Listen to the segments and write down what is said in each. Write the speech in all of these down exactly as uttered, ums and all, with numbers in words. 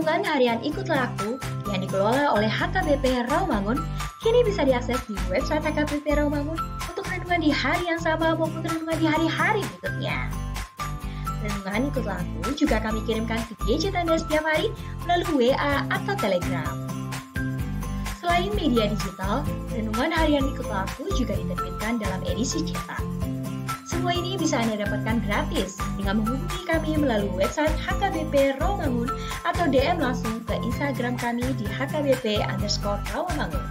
Renungan harian Ikutlah Aku yang dikelola oleh H K B P Rawamangun kini bisa diakses di website H K B P Rawamangun untuk renungan di hari yang sama maupun renungan di hari-hari berikutnya. Renungan Ikutlah Aku juga kami kirimkan ke gadget Anda setiap hari melalui W A atau Telegram. Selain media digital, renungan harian Ikutlah Aku juga diterbitkan dalam edisi cetak. Semua ini bisa Anda dapatkan gratis dengan menghubungi kami melalui website H K B P Rawamangun atau D M langsung ke Instagram kami di H K B P underscore Rawamangun.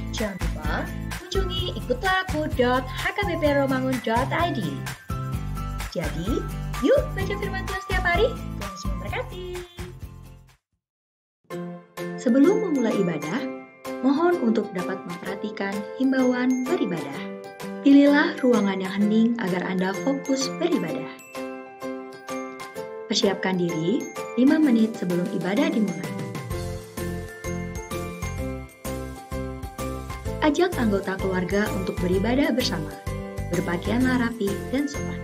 Jangan lupa kunjungi ikutlah aku dot H K B P rawamangun dot I D. Jadi, yuk baca firman Tuhan setiap hari. Tuhan Yesus memberkati. Sebelum memulai ibadah, mohon untuk dapat memperhatikan himbauan beribadah. Pilihlah ruangan yang hening agar Anda fokus beribadah. Persiapkan diri lima menit sebelum ibadah dimulai. Ajak anggota keluarga untuk beribadah bersama. Berpakaianlah rapi dan sopan.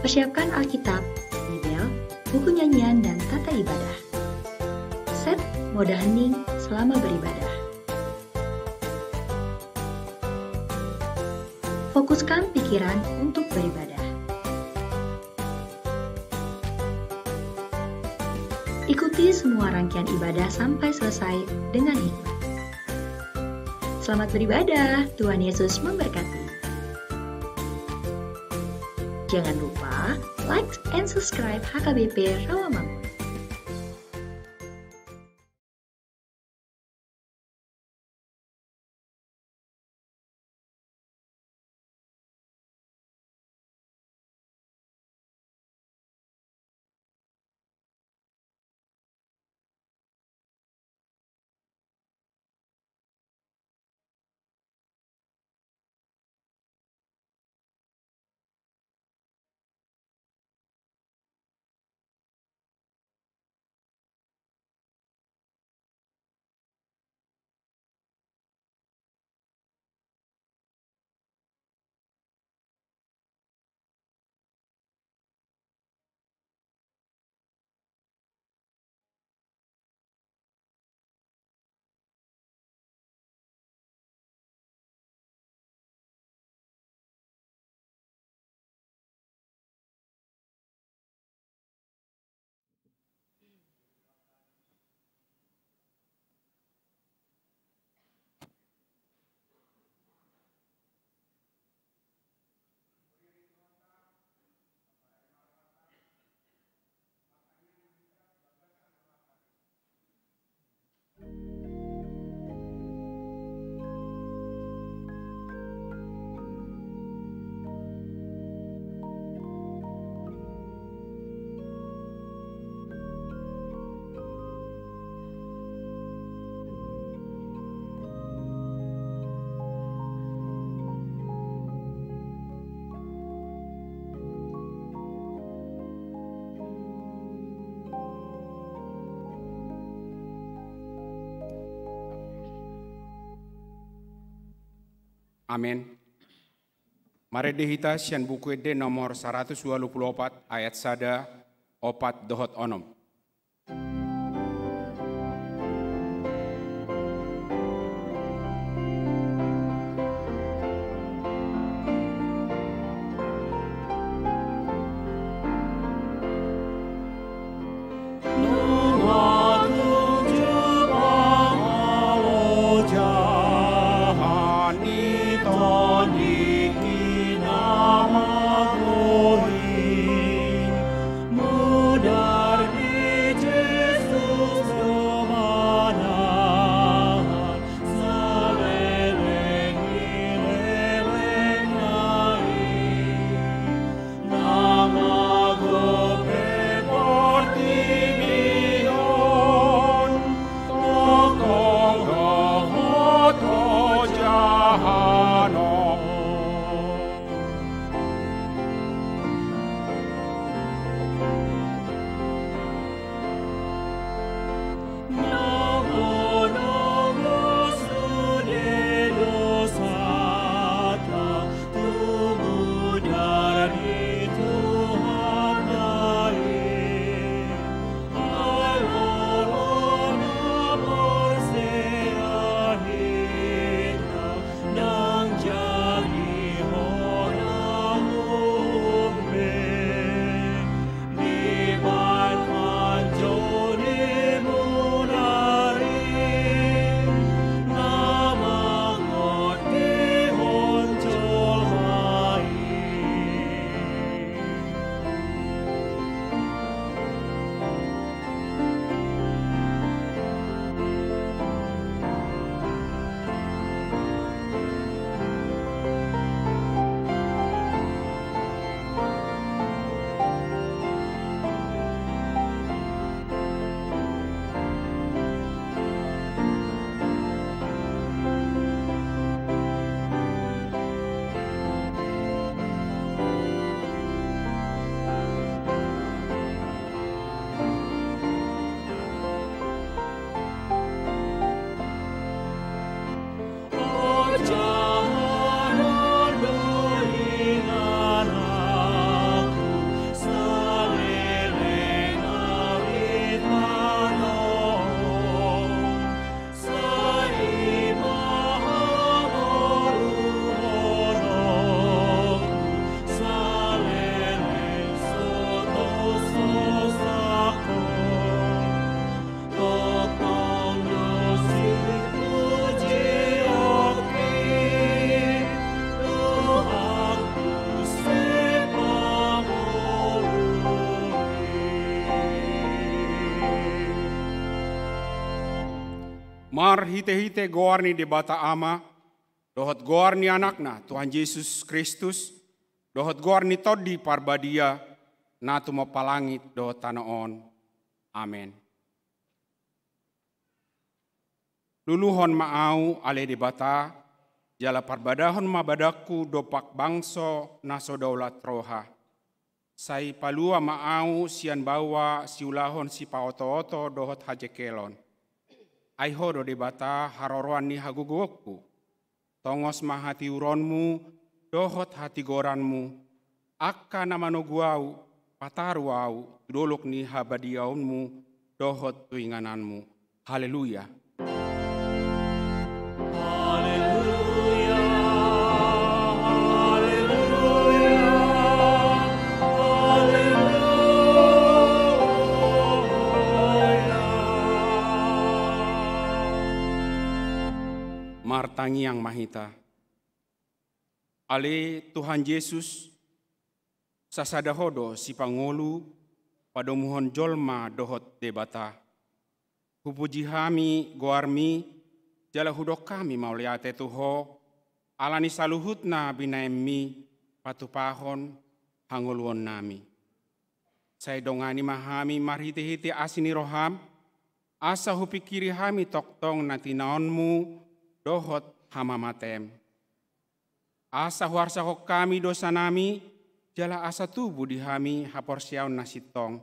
Persiapkan Alkitab, Bibel, buku nyanyian, dan tata ibadah. Set mode hening selama beribadah. Fokuskan pikiran untuk beribadah. Ikuti semua rangkaian ibadah sampai selesai dengan hikmat. Selamat beribadah, Tuhan Yesus memberkati. Jangan lupa like and subscribe H K B P Rawamangun. Amen. Marende hita sian Buku Ende nomor saratus ualu pulu opat, ayat sada, opat dohot onom. Marhite-hite goar ni Debata Ama, dohot goar ni Anakna, Tuhan Jesus Kristus, dohot goar ni Tondi Parbadia, na tumompa langit dohot tano on. Amen. Luluhon ma ahu, ale Debata, jala parbadahon ma badanku dompak bangso na so daulat roha. Sai palua ma ahu sian baoa siulahon sipaoto-oto dohot hajengkelon. Ai Ho do Debata haroroan ni hagogoonku. Tongos ma hatiuronmu dohot hatigoranmu, angka na manogu ahu, pataru ahu tu dolok ni habadiaonmu dohot tu ingananmu. Haleluya. Haleluya, haleluya, haleluya. Martangiang ma hita. Ale Tuhan Jesus, sasada Ho do sipangolu, padomuhon jolma dohot Debata. Hupuji hami goarmi, jala hudok hami mauliate tu Ho, ala ni saluhutna binahenmi patupahon hangoluonnami. Sai dongani ma hami marhite-hite asi ni roham, asa hupingkiri hami tongtong na tinaonmu dohot hamamatem. Asa huarsahon hami dosanami, jala asa tubu di hami haporseaon na sintong.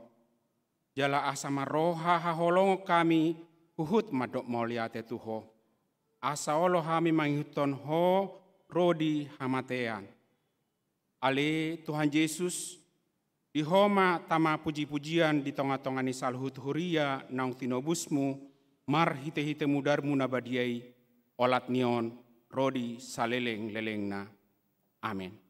Jala asa marroha haholongon hami huhut mandok mauliate tu Ho. Asa olo hami mangihuthon Ho ro di hamatean. Ale Tuhan Jesus, di Ho ma tama puji-pujian di tonga-tonga ni saluhut huria naung tinobusmu, marhite-hite mudarmu na badia i, olat ni on, ro di saleleng-lelengna. Amen.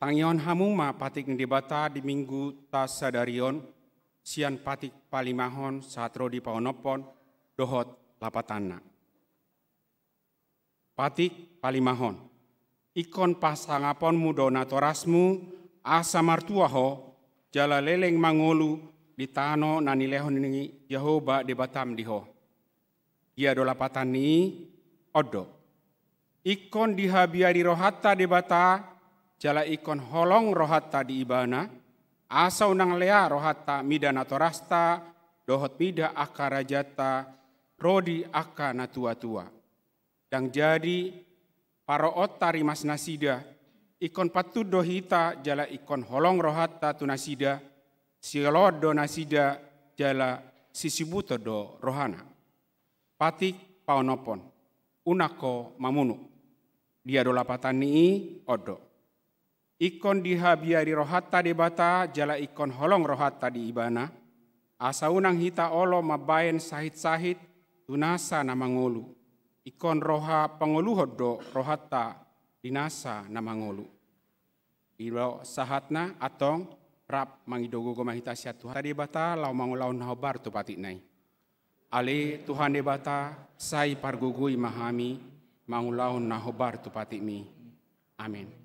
Tangihon hamu ma patik ni Debata di Mingguta sadari on, sian patik palimahon sahat ro di paonomhon dohot lapatanna. Patik palimahon. Ingkon pasangaponmu do natorasmu, asa martua ho, jala leleng mangolu di tano na nilehon ni Jahowa Debatam di ho. Dia do lapatan ni i? On do. Ingkon dihabiari rohanta Debata, jala ingkon holong rohanta di Ibana, asa unang lea rohanta mida natorasta, dohot mida angka rajanta, ro di angka na tua-tua. Ndang jadi paroonta rimas nasida, ingkon pantun do hita jala ingkon holong rohanta tu nasida, sioloan do nasida jala sisibuton do rohana. Patik paonomhon. Unang ho mamunuk. Dia do lapatan ni i? On do. Ingkon dihabiari rohanta Debata jala ingkon holong rohanta di Ibana, asa unang hita olo mambahen sahit-sahit tu nasa na mangolu. Ingkon roha pangoluhon do rohanta di nasa na mangolu. I do sahatna, antong rap mangido gogo ma hita sian Tuhanta Debata laho mangulahon na hombar tu patikna i. Ale Tuhan Debata, sai pargogoi ma hami mangulahon na hombar tu patikmi. Amen.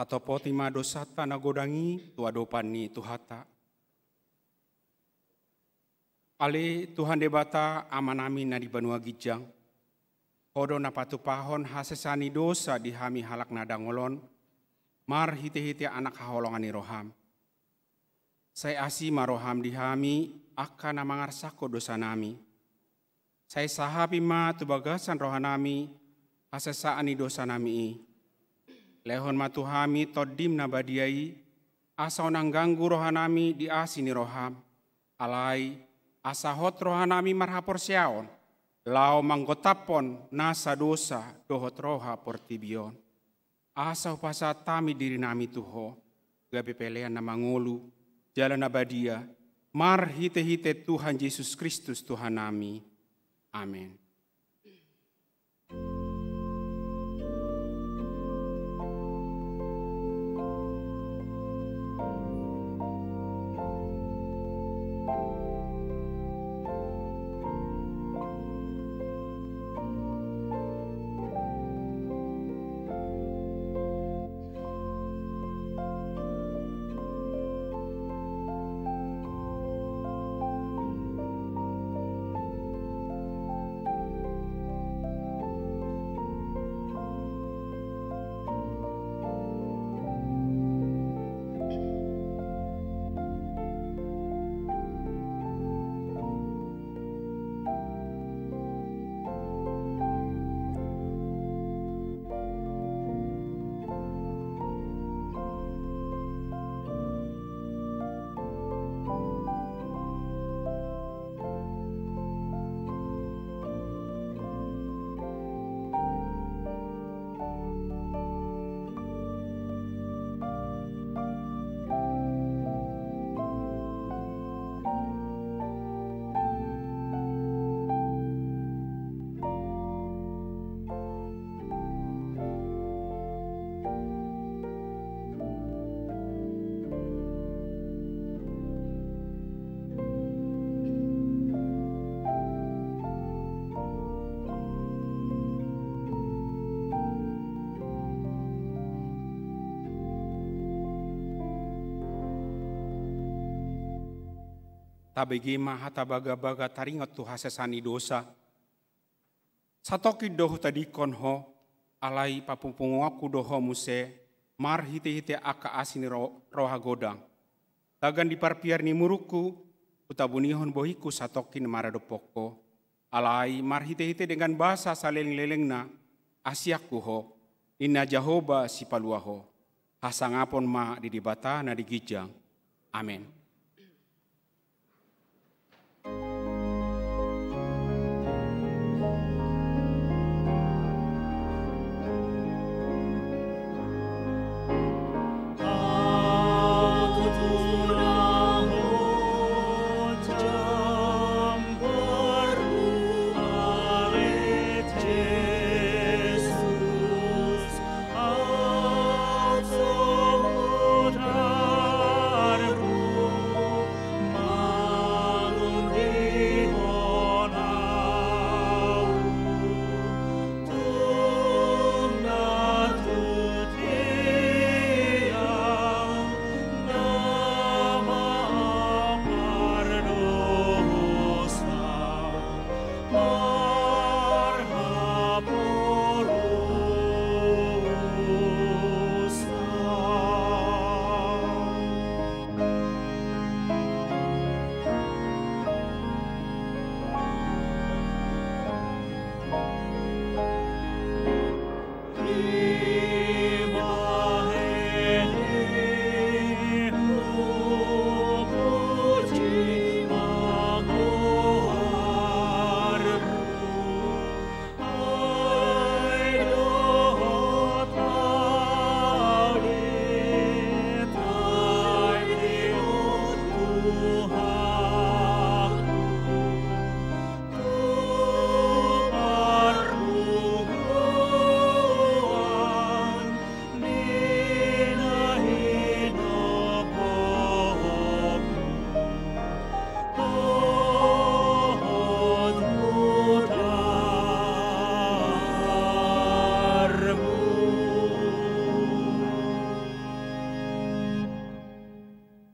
Tatopoti ma dosanta na godang i tu adopan ni Tuhanta. Ale Tuhan Debata, Amanami na di banua ginjang, Ho do na patupahon hasesaan ni dosa di hami halak na dangol on, marhitehite Anak haholongan ni roham. Sai asi ma roham di hami, angka na mangarsangkon dosanami. Sai sahapi ma tu bagasan rohanami hasesaan ni dosanami i. Lehon ma tu hami Tondim na badia i, asa unang ganggu rohanami di asi ni roham. Alai, asa hot rohanami marhaporseaon, laho manggotaphon nasa dosa dohot roha portibi on. Asa hupasahat hami dirinami tu Ho, gabe pelean na mangolu, jala na badia, marhitehite Tuhan Jesus Kristus Tuhannami. Amen. Tabege ma hata bagabaga taringot tu hasesaan ni dosa. Satongkin do hutadingkon ho, alai papungupunguonku do ho muse marhitehite angka asi ni ro-, roha godang. Tagan di parpiar ni murukku, hutabunihon bohingku satongkin maradophon ho. Alai marhitehite denggan basa salelenglelengna, asianku ho, ninna Jahowa Sipalua ho. Hasangapon ma di Debata na di ginjang. Amen.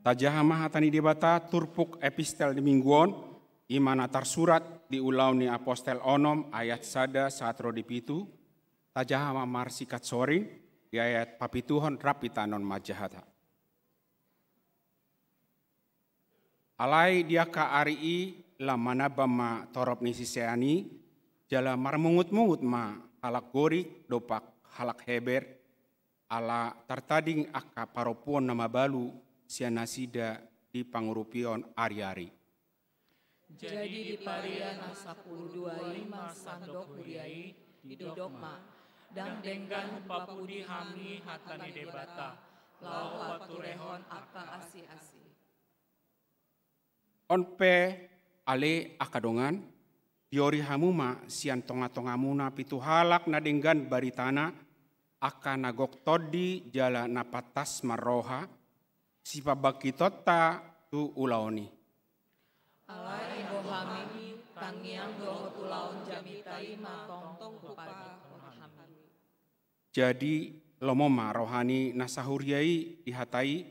Tajaha ma hata ni Debata turpuk epistel di minggu on, i ma na tarsurat di Ulaon ni Apostel onom ayat sada sahat ro di pitu. Tajaha ma marsikat soring di ayat papituhon rap hita annon manjahata. Alai di angka ari i lam manamban ma torop ni sisean i, jala marmungutmungut ma halak Gorik dompak halak Heber, ala tartading angka parompuon na mabalu sian nasida di pangurupion ariari. Jadi di paria na sampulu dua i ma sandok huria i, didok ma: Ndang denggan hupapuji hami hata ni Debata, laho paturehon angka asiasi. On pe, ale angka dongan, diori hamu ma sian tongatongamuna pitu halak na denggan baritana, angka na gok tondi jala na pantas marroha, sipambangkitonta tu ulaon i. Alai anggo hami, tangiang dohot ulaon jamita i ma tongtong hupangkihon hami. Jadi lomo ma roha ni na sahuria i di hata i,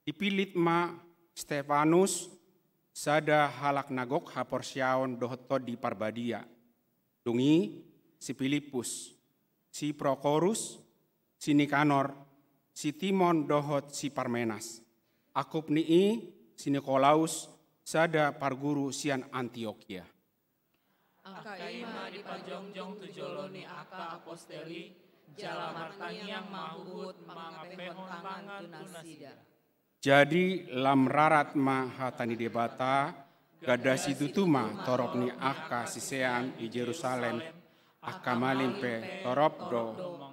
dipillit ma Stefanus, sada halak na gok haporseaon dohot Tondi Parbadia. Dung i si Pilippus, si Prokorus, si Nikanor, si Timon dohot si Parmenas. Angkup ni i si Nikolaus, sada parguru sian Antiokia. Angka i ma dipajongjong tu jolo ni angka apostel i, jala martangiang ma huhut mangapehon pangan tu nasida. Jadi lam rarat ma hata ni Debata, ganda situtu ma torop ni angka sisean di Jerusalem, angka malim pe torop do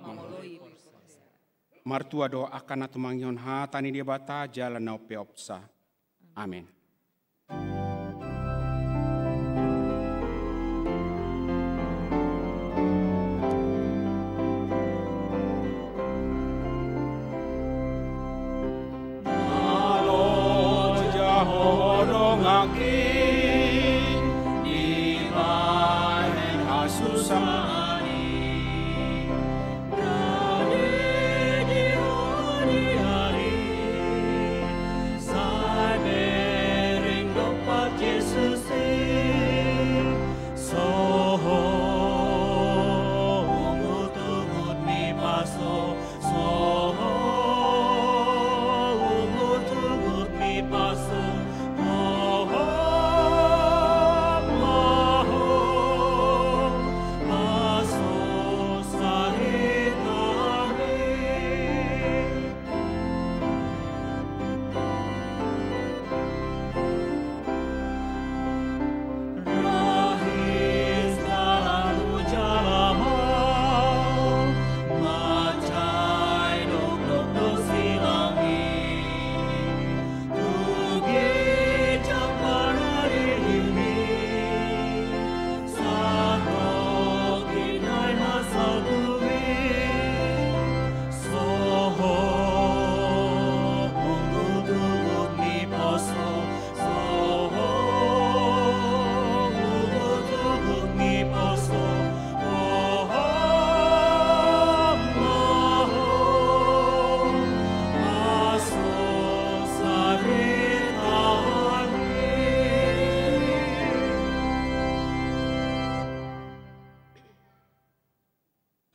mangoloi. Martua do angka na tumangihon hata ni Debata jala na umpeopsa. Amen.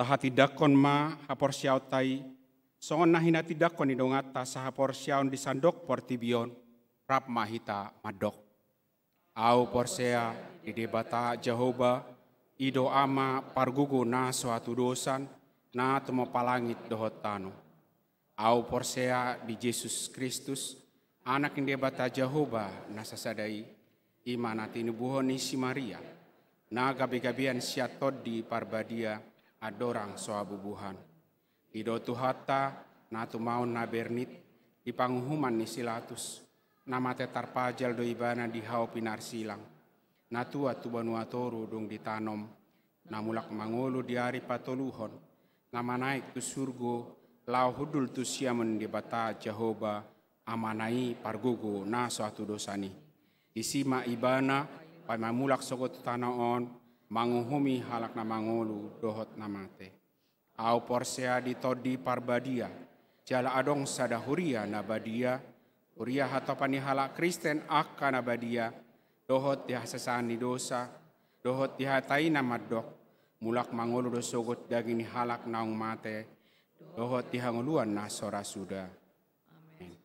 Tahatindangkon ma haporseaonta i, songon na hinatindangkon ni donganta sahaporseaon di sandok portibi on, rap ma hita mandok. Ahu porsea di Debata Jahowa, i do Ama pargogo na so hatudosan, na tumompa langit dohot tano. Ahu porsea di Jesus Kristus, Anak ni Debata Jahowa na sasada i, i ma na tinubuhon ni si Maria, na gabegabean sian Tondi Parbadia, andorang so habubuhan. I do Tuhanta, na tumaon na bernit, di panguhuman ni si Latus, na mate tarpajal do ibana di hau pinarsilang, na tuat tu banua toru dung ditanom, na mulak mangolu di ari patoluhon, na manaek tu surgo, laho hundul tu siamun ni Debata Jahowa, Amana i pargogo na so hatudosan i. Disi ma ibana, paima mulak sogot tu tano on, manguhumi halak na mangolu dohot na mate. Ahu porsea di Tondi Parbadia, jala adong sada huria na badia, huria hatopan ni halak Kristen angka na badia, dohot di hasesaan ni dosa, dohot di hata i na mandok, mulak mangolu do sogot daging ni halak naung mate, dohot di hangoluan na so ra suda. Amen.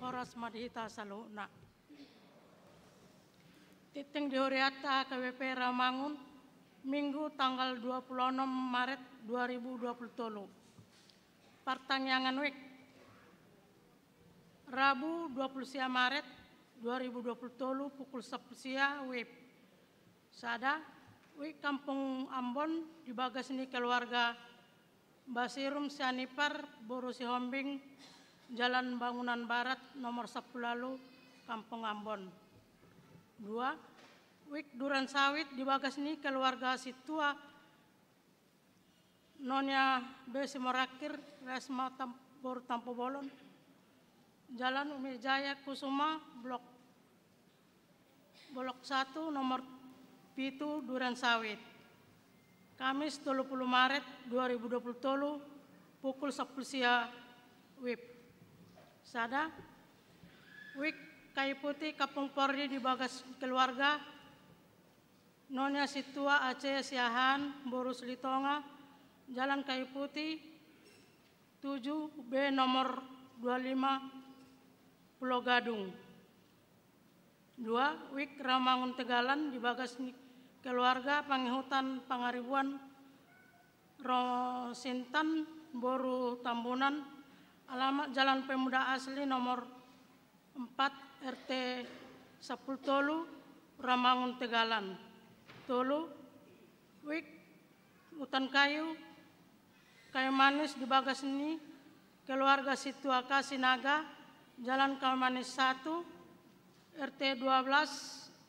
Horas ma di hita saluhutna. Tingting di hurianta H K B P Rawamangun, Minggu tanggal dua puluh enam Maret dua ribu dua puluh tolu. Partangiangan WIB. Rabu dua puluh sia Maret dua ribu dua puluh tolu pukul sampulu sia WIB. Sada, WIB Kampung Ambon di bagas ni keluarga Basirum Sianipar, boru Sihombing, Jalan Bangunan Barat, nomor sampulu ualu, Kampung Ambon. Dua, Wik Duren Sawit di bagas ni keluarga sintua Nonia B. Simorangkir, Resma Tam-, boru Tampubolon, Jalan Umi Jaya Kusuma, blok, blok satu, nomor pitu, Duren Sawit. Kamis, tolu pulu Maret dua ribu dua pulu tolu, pukul sampulu sia W I B. Sada, Wik Kayu Putih, Kampung Pordi di bagas keluarga Nonia sintua Ace Siahaan, boru Silitonga, Jalan Kayu Putih tujuh B, nomor dua lima, Pulo Gadung. Dua, Wik Rawamangun Tegalan di bagas ni keluarga Pangihutan Pangaribuan Rosintan, boru Tambunan, alamat Jalan Pemuda Asli nomor empat, R T sampulu tolu, Rawamangun Tegalan. Tolu, Wik Utan Kayu, Kayu Manis di bagas ni keluarga sintua K. Sinaga, Jalan Kayu Manis satu, R T dua belas,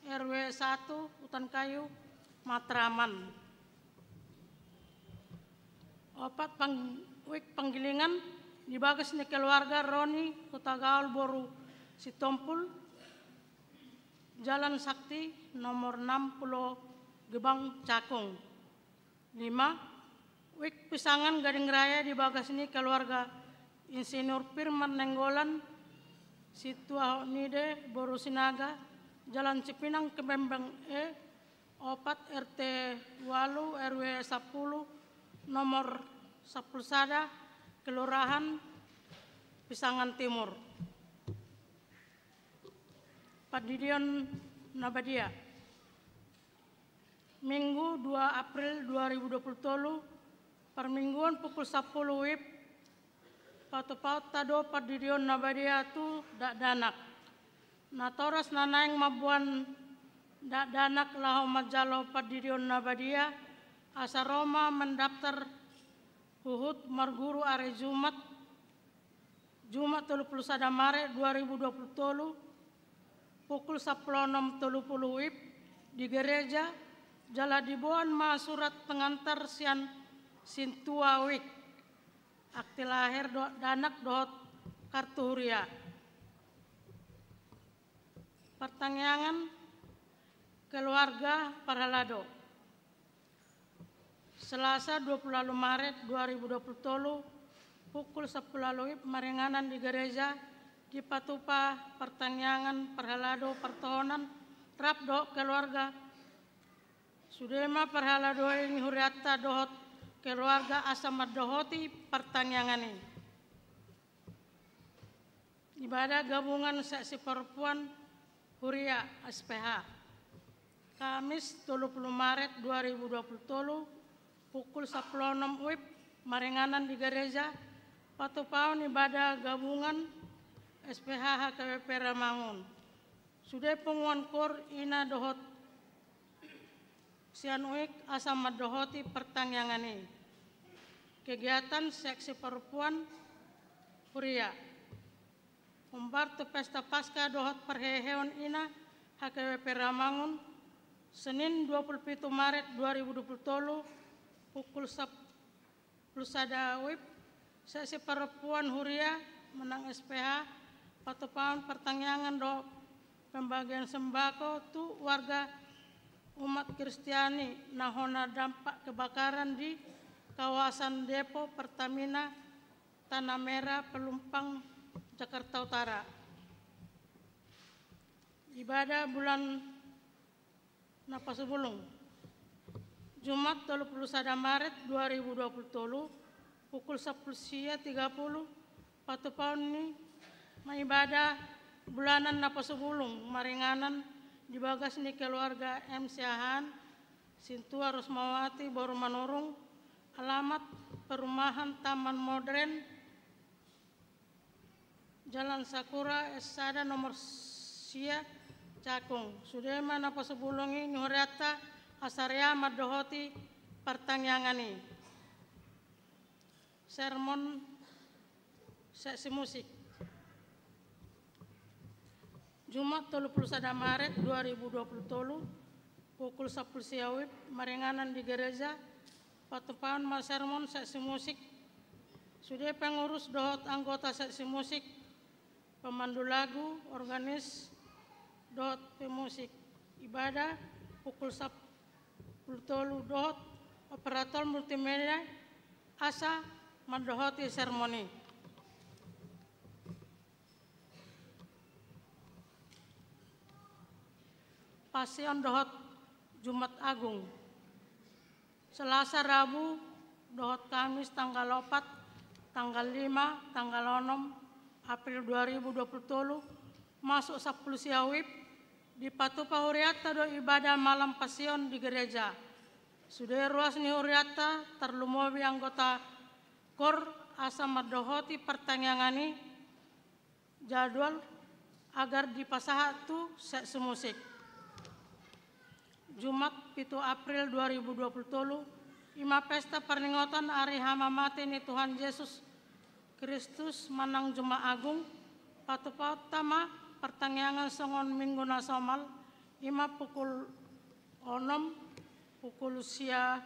R W satu, Utan Kayu, Matraman. Opat, Pang-, Wik Panggilingan di bagas ni keluarga Roni Hutagaol, boru Sitompul, Jalan Sakti nomor enam puluh, Gebang, Cakung. Lima, Wik Pisangan Gading Raya di bagas ni keluarga Insinyur Firman Nainggolan, sintua Hotnide, boru Sinaga, Jalan Cipinang Kebembeng E, opat, R T walu, R W sampulu, nomor sampulu sada, Kelurahan Pisangan Timur. Pandidion na badia. Minggu, dua April dua ribu dua puluh tolu, parmingguon, pukul sampulu W I B, patupaonta do pandidion na badia tu dakdanak. Natoras na naeng mamboan dakdanak laho manjalo pandidion na badia, asa ro ma mandaftar huhut marguru ari Jumat, Jumat tolu pulu sada Maret dua ribu dua pulu tolu, pukul sampulu onom tolu pulu W I B, di gereja, jala diboan ma surat pengantar sian sintua, Wik, akte lahir do-, dakdanak dohot kartu huria. Partangiangan keluarga parhalado. Selasa, dua pulu ualu Maret dua ribu dua pulu tolu, pukul sampulu ualu W I B, maringanan di gereja, dipatupa partangiangan parhalado partohonan rap dohot keluarga. Sude ma parhalado i ni hurianta dohot keluarga asa mandohoti partangiangan i. Ibadah gabungan seksi parompuan huria S P H. Kamis, tolu pulu Maret dua ribu dua pulu tolu, pukul sampulu onom W I B, maringanan di gereja, patupaon ibadah gabungan S P H H K B P Rawamangun. Sude punguan koor, ina dohot sian U I K asa mandohoti partangiangan i. Kegiatan seksi parompuan huria. Hombar tu pesta Paskah dohot parheheon ina H K B P Rawamangun, Senin dua pulu pitu Maret dua ribu dua puluh tolu, pukul sap-, pukul sada W I B, seksi parompuan huria manang S P H, patupaon partangiangan dohot pembagian sembako tu warga umat Kristiani na hona dampak kebakaran di kawasan depo Pertamina Tanah Merah Pelumpang, Jakarta Utara. Ibadah bulan Naposobulung. Jumat tolu pulu sada Maret dua ribu dua puluh tolu, pukul sampulu sia tiga pulu, patupaon ni ma ibadah bulanan Naposobulung maringanan di bagas ni keluarga M Siahaan, sintua Rusmawati boru Manurung, alamat perumahan Taman Modern, Jalan Sakura S sada nomor sia, Cakung. Sude ma Naposobulung i ni hurianta, asa rea mandohoti partangiangan i. Sermon seksi musik. Jumat tolu pulu sada Maret dua ribu dua pulu tolu, pukul sampulu sia WIB, maringanan di gereja, patupaon ma sermon, seksi musik, sude pengurus dohot anggota seksi musik, pemandu lagu, organis, dohot pemusik. Ibadah pukul sampulu tolu dohot operator multimedia asa mandohoti sermon i. Pasion dohot Jumat Agung. Selasa, Rabu, dohot Kamis tanggal opat, tanggal lima, tanggal onom April dua ribu dua pulu tolu, masuk sampulu sia WIB, dipatupa hurianta do ibadah malam Pasion di gereja. Sude ruas ni hurianta, tarlumobi anggota kor, asa mandohoti partangiangan i, jadwal agar dipasahat tu seksi musik. Jumat pitu April dua ribu dua pulu tolu, i ma pesta parningotan ari hamamate ni Tuhan Jesus Kristus manang Juma Agung. Patupaonta ma partangiangan songon minggu na somal, i ma pukul onom, pukul sia,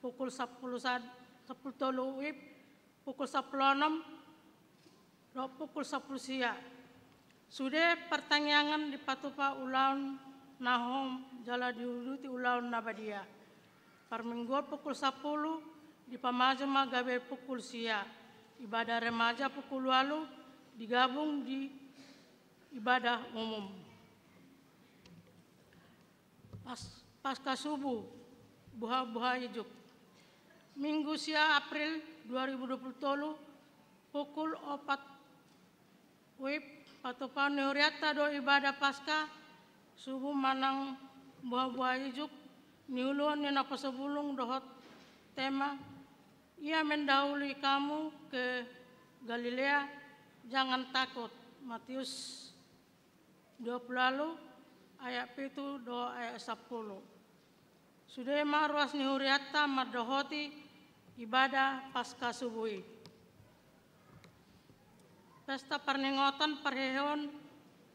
pukul sampulu sad-, sampulu tolu WIB, pukul sampulu onom dohot pukul sampulu sia. Sude partangiangan dipatupa ulaon na hohom jala diuduti ulaon na badia. Parmingguon pukul sampulu, dipamaju ma gabe pukul sia. Ibadah remaja pukul ualu, digabung di ibadah umum. Pas-, Paska Subuh, buhabuha ijuk. Minggu sia April dua ribu dua puluh tolu, pukul opat WIB, patupaon ni hurianta do ibadah Paska Subuh manang buhabuha ijuk, niuluhon ni naposobulung dohot tema, Ia mendahului kamu ke Galilea, jangan takut. Matius dua pulu ualu ayat pitu dohot ayat sampulu. Sude ma ruas ni hurianta mandohoti ibadah Paska Subuh i. Pesta parningotan parheheon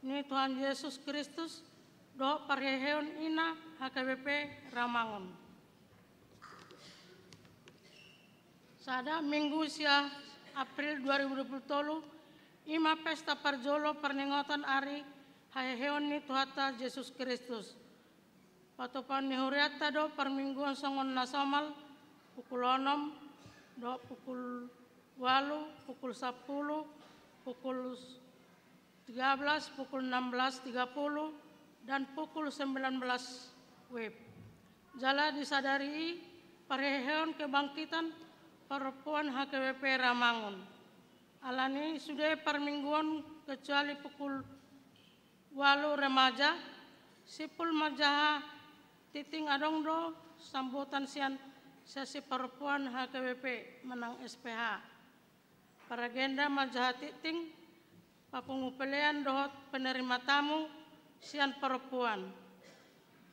ni Tuhan Jesus Kristus dohot parheheon ina H K B P Ramangun. Sada, Minggu sia April dua ribu dua puluh tolu, i ma pesta parjolo parningotan ari haheheon ni Tuhanta Jesus Kristus. Patupaon ni hurianta do parmingguon songon na somal, pukul onom dohot pukul ualu, pukul sampulu, pukul tiga belas, pukul enam belas tiga puluh, dan pukul sembilan belas WIB. Jala disadari i parheheon kebangkitan parompuan H K B P Ramangun. Alani i sude parmingguon kecuali pukul ualu remaja, simpul manjaha tingting adong do sambutan sian seksi parompuan H K B P manang S P H. Paragenda manjaha tingting, papungu pelean dohot penerima tamu sian parompuan.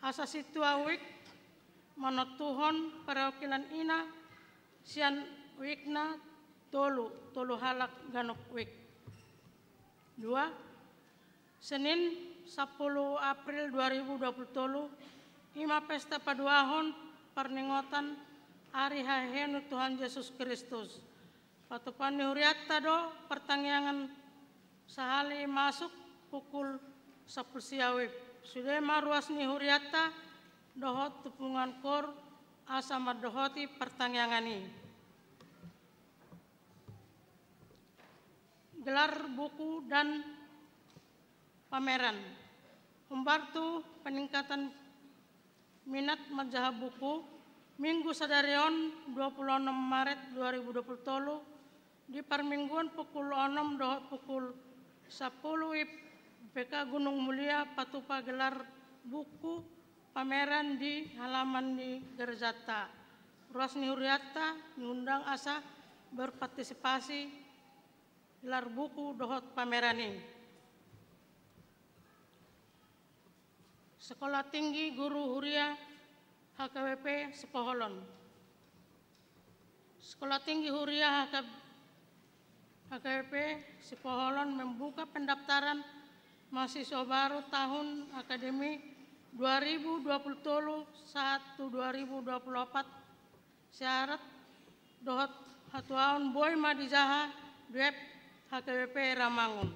Asa sintua WIB manontuhon perwakilan ina sian WIB-na tolu, tolu halak ganup WIB. Dua, Senin sampulu April dua ribu dua puluh tolu, i ma pesta paduahon parningotan ari haheheon ni Tuhan Jesus Kristus. Patupaon ni hurianta do partangiangan sahali masuk pukul sampulu sia WIB. Sude ma ruas ni hurianta dohot tumpungan kor asa mandohoti partangiangan i. Gelar buku dan pameran. Hombar tu peningkatan minat manjaha buku, Minggu sadari on, dua pulu onom Maret dua ribu dua puluh tolu, di parmingguon pukul onom dohot pukul sampulu WIB, P K Gunung Mulia patupa gelar buku pameran di halaman ni gerejanta. Ruas ni hurianta diundang asa berpartisipasi gelar buku dohot pameran i. Sekolah Tinggi Guru Huria H K B P Sipoholon. Sekolah Tinggi Huria H K B P Sipoholon membuka pendaftaran Mahasiswa baru tahun akademi dua ribu dua puluh tolu sahat tu dua ribu dua puluh opat, syarat dohot hatuaon boi ma dijaha di web H K B P Rawamangun.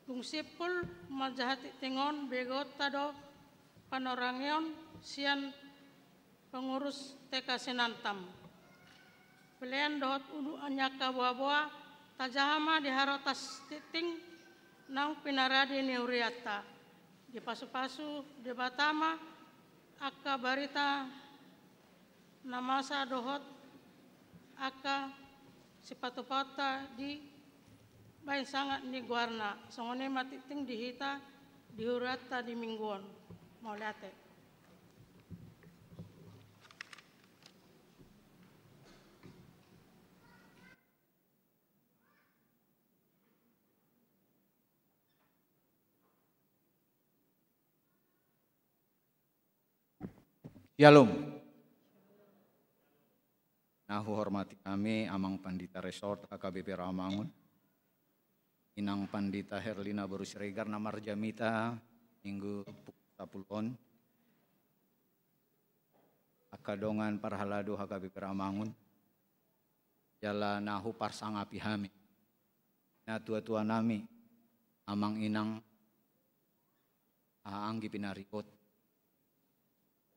Dung simpul manjaha tingting on, begeonta do panorangion sian pengurus T K Sinantam. Pelean dohot unduk ni angka boaboa tajaha ma di harotas tingting naung pinaradi ni hurianta. Dipasupasu Debata ma angka barita na masa dohot angka sipatupaonta dibahen sangap ni goarna. Songon i ma tingting di hita di hurianta di minggu on. Mauliate. Syalom. Na huhormati hami Amang Pandita Resort H K B P Rawamangun, Inang Pandita Herlina boru Siregar na marjamita minggu pukul sapuluh on, angka dongan parhalado H K B P Rawamangun, jala na huparsangapi hami natua-tua nami, amang inang, anggi pinariot,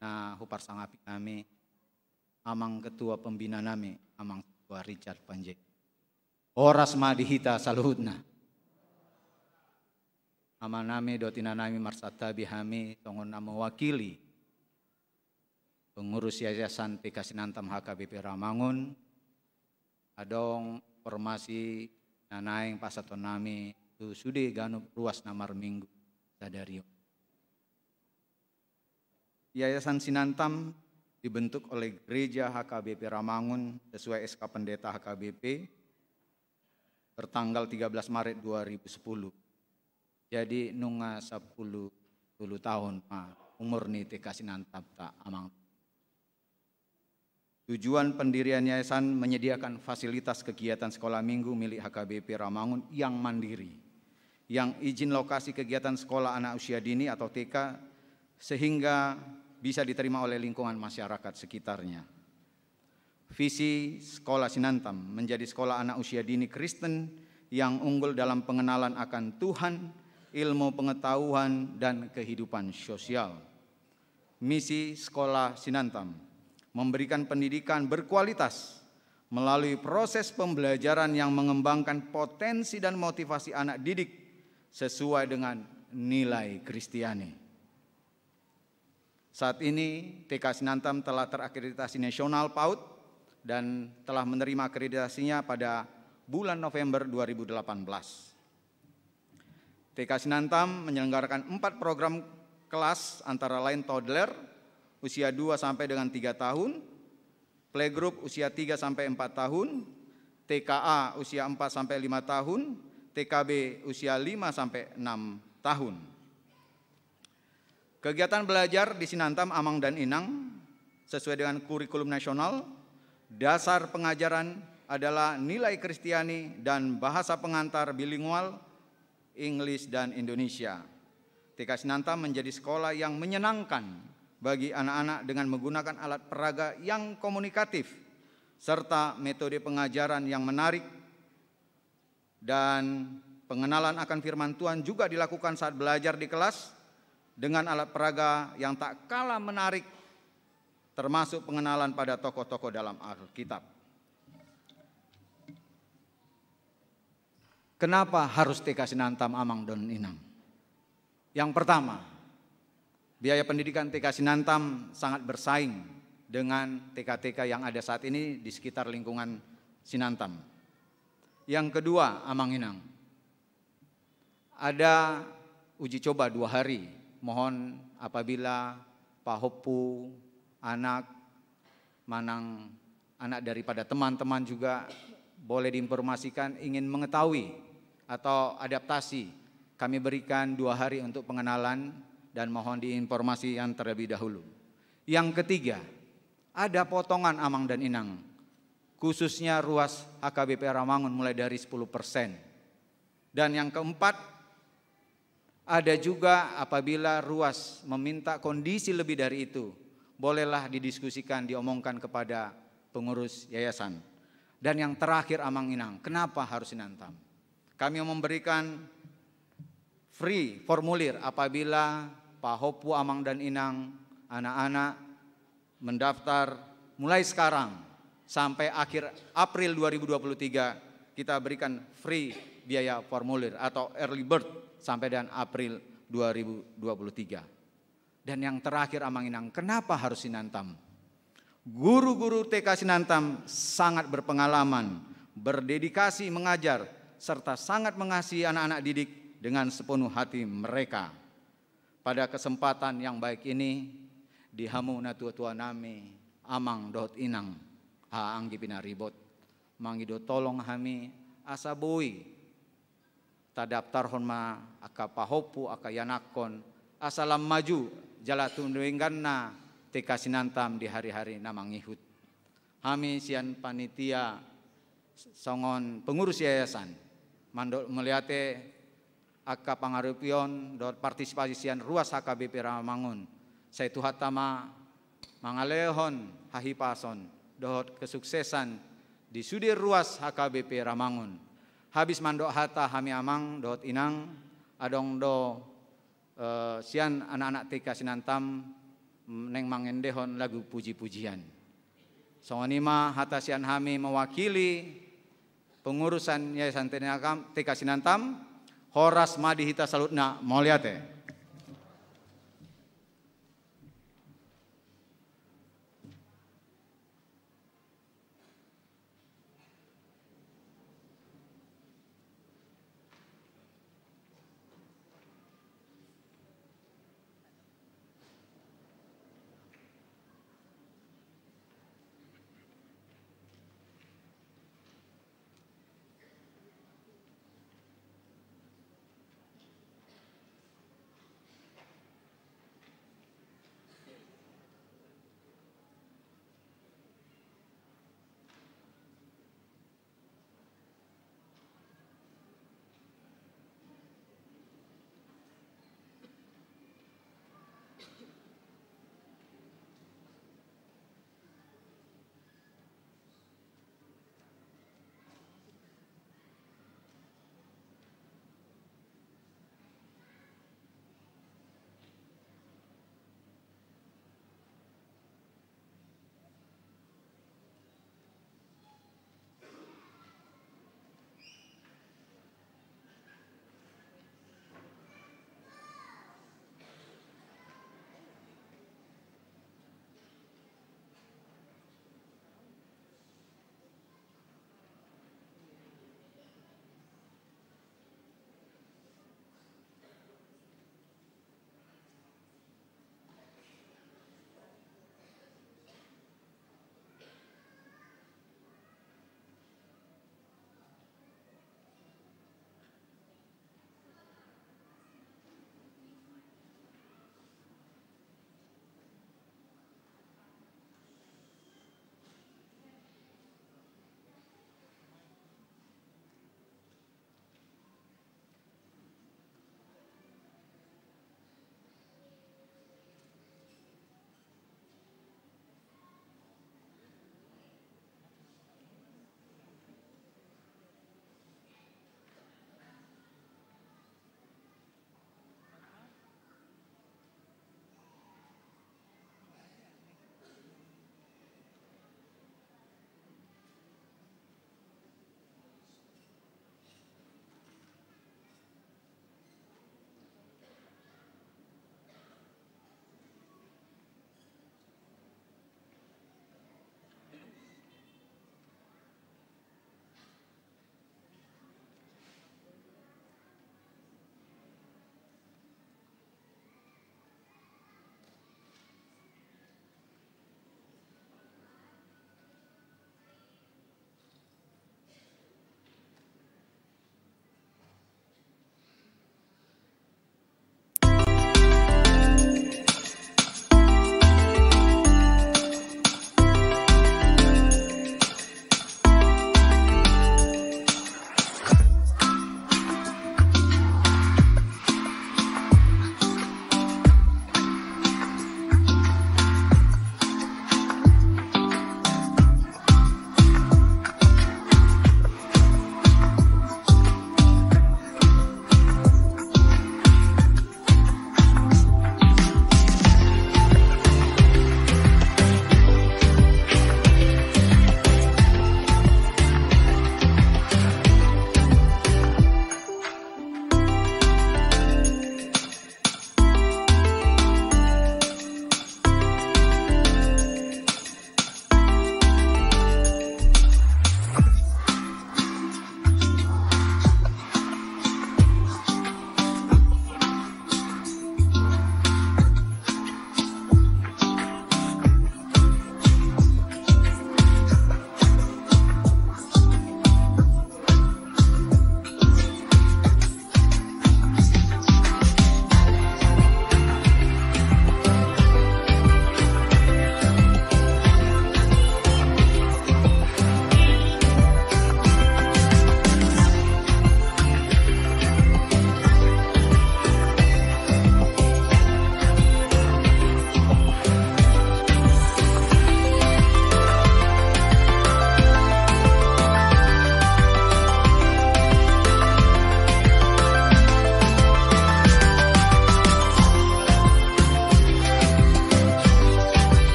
na huparsangapi hami amang ketua pembina nami, Amang Ketua Richard Panjaitan. Horas ma di hita saluhutna. Amanami dohot inanami, marsantabi hami songon na mewakili pengurus Yayasan T K Sinantam H K B P Rawamangun, adong informasi na naeng pasahaton nami tu sude ganup ruas na marminggu sadari on. Yayasan Sinantam dibentuk oleh Gereja H K B P Rawamangun sesuai S K Pendeta H K B P bertanggal tiga belas Maret dua ribu sepuluh. Jadi nunga sampulu tolu taon ma umur ni T K Sinantamta, Amang. Tujuan pendirian yayasan menyediakan fasilitas kegiatan sekolah minggu milik H K B P Rawamangun yang mandiri, yang izin lokasi kegiatan sekolah anak usia dini atau T K, sehingga bisa diterima oleh lingkungan masyarakat sekitarnya. Visi Sekolah Sinantam menjadi sekolah anak usia dini Kristen yang unggul dalam pengenalan akan Tuhan, ilmu pengetahuan, dan kehidupan sosial. Misi Sekolah Sinantam: memberikan pendidikan berkualitas melalui proses pembelajaran yang mengembangkan potensi dan motivasi anak didik sesuai dengan nilai Kristiani. Saat ini, T K Sinantam telah terakreditasi nasional PAUD dan telah menerima akreditasinya pada bulan November dua ribu delapan belas. T K Sinantam menyelenggarakan empat program kelas, antara lain toddler, usia dua sampai dengan tiga tahun, playgroup, usia tiga sampai empat tahun, T K A, usia empat sampai lima tahun, T K B, usia lima sampai enam tahun. Kegiatan belajar di Sinantam, Amang dan Inang, sesuai dengan kurikulum nasional, dasar pengajaran adalah nilai Kristiani dan bahasa pengantar bilingual, Inggris dan Indonesia. T K Sinantam menjadi sekolah yang menyenangkan bagi anak-anak dengan menggunakan alat peraga yang komunikatif, serta metode pengajaran yang menarik, dan pengenalan akan firman Tuhan juga dilakukan saat belajar di kelas dengan alat peraga yang tak kalah menarik, termasuk pengenalan pada tokoh-tokoh dalam Alkitab. Kenapa harus T K Sinantam, Amang dan Inang? Yang pertama, biaya pendidikan T K Sinantam sangat bersaing dengan T K-T K yang ada saat ini di sekitar lingkungan Sinantam. Yang kedua, Amang Inang, ada uji coba dua hari. Mohon apabila pahompu, anak, manang anak daripada teman-teman juga boleh diinformasikan ingin mengetahui atau adaptasi, kami berikan dua hari untuk pengenalan dan mohon diinformasi yang terlebih dahulu. Yang ketiga, ada potongan, Amang dan Inang, khususnya ruas H K B P Rawamangun, mulai dari sepuluh persen. Dan yang keempat, ada juga apabila ruas meminta kondisi lebih dari itu, bolehlah didiskusikan, diomongkan kepada pengurus yayasan. Dan yang terakhir, Amang Inang, kenapa harus Inantam? Kami memberikan free formulir apabila pahompu, Amang dan Inang, anak-anak mendaftar mulai sekarang sampai akhir April dua ribu dua puluh tiga, kita berikan free biaya formulir atau early bird sampai dengan April dua ribu dua puluh tiga. Dan yang terakhir, Amang Inang, kenapa harus Inantam? Guru-guru T K Sinantam sangat berpengalaman, berdedikasi mengajar, serta sangat mengasihi anak-anak didik dengan sepenuh hati mereka. Pada kesempatan yang baik ini, di hamu natua-tua nami, Amang dohot Inang, haha anggi pinaribot, mangido tolong hami asa boi tadaptarhon ma angka pahompu, angka ianakhon, asa lam maju jala tu dengganna T K Sinantam di hari-hari na mangihut. Hami sian panitia songon pengurus yayasan mandok mauliate angka pangarupion dohot partisipasi sian ruas H K B P Ramangun. Sai Tuhanta ma mangalehon hahipason dohot kesuksesan di sude ruas H K B P Ramangun. Habis mandok hata hami, Amang dohot Inang, adong do eh, sian anak-anak T K Sinantam, mm, naeng mangendehon lagu puji-pujian. Songon i ma hata sian hami mewakili pengurusan Yayasan T K Sinantam, horas ma di hita saluhutna, mauliate.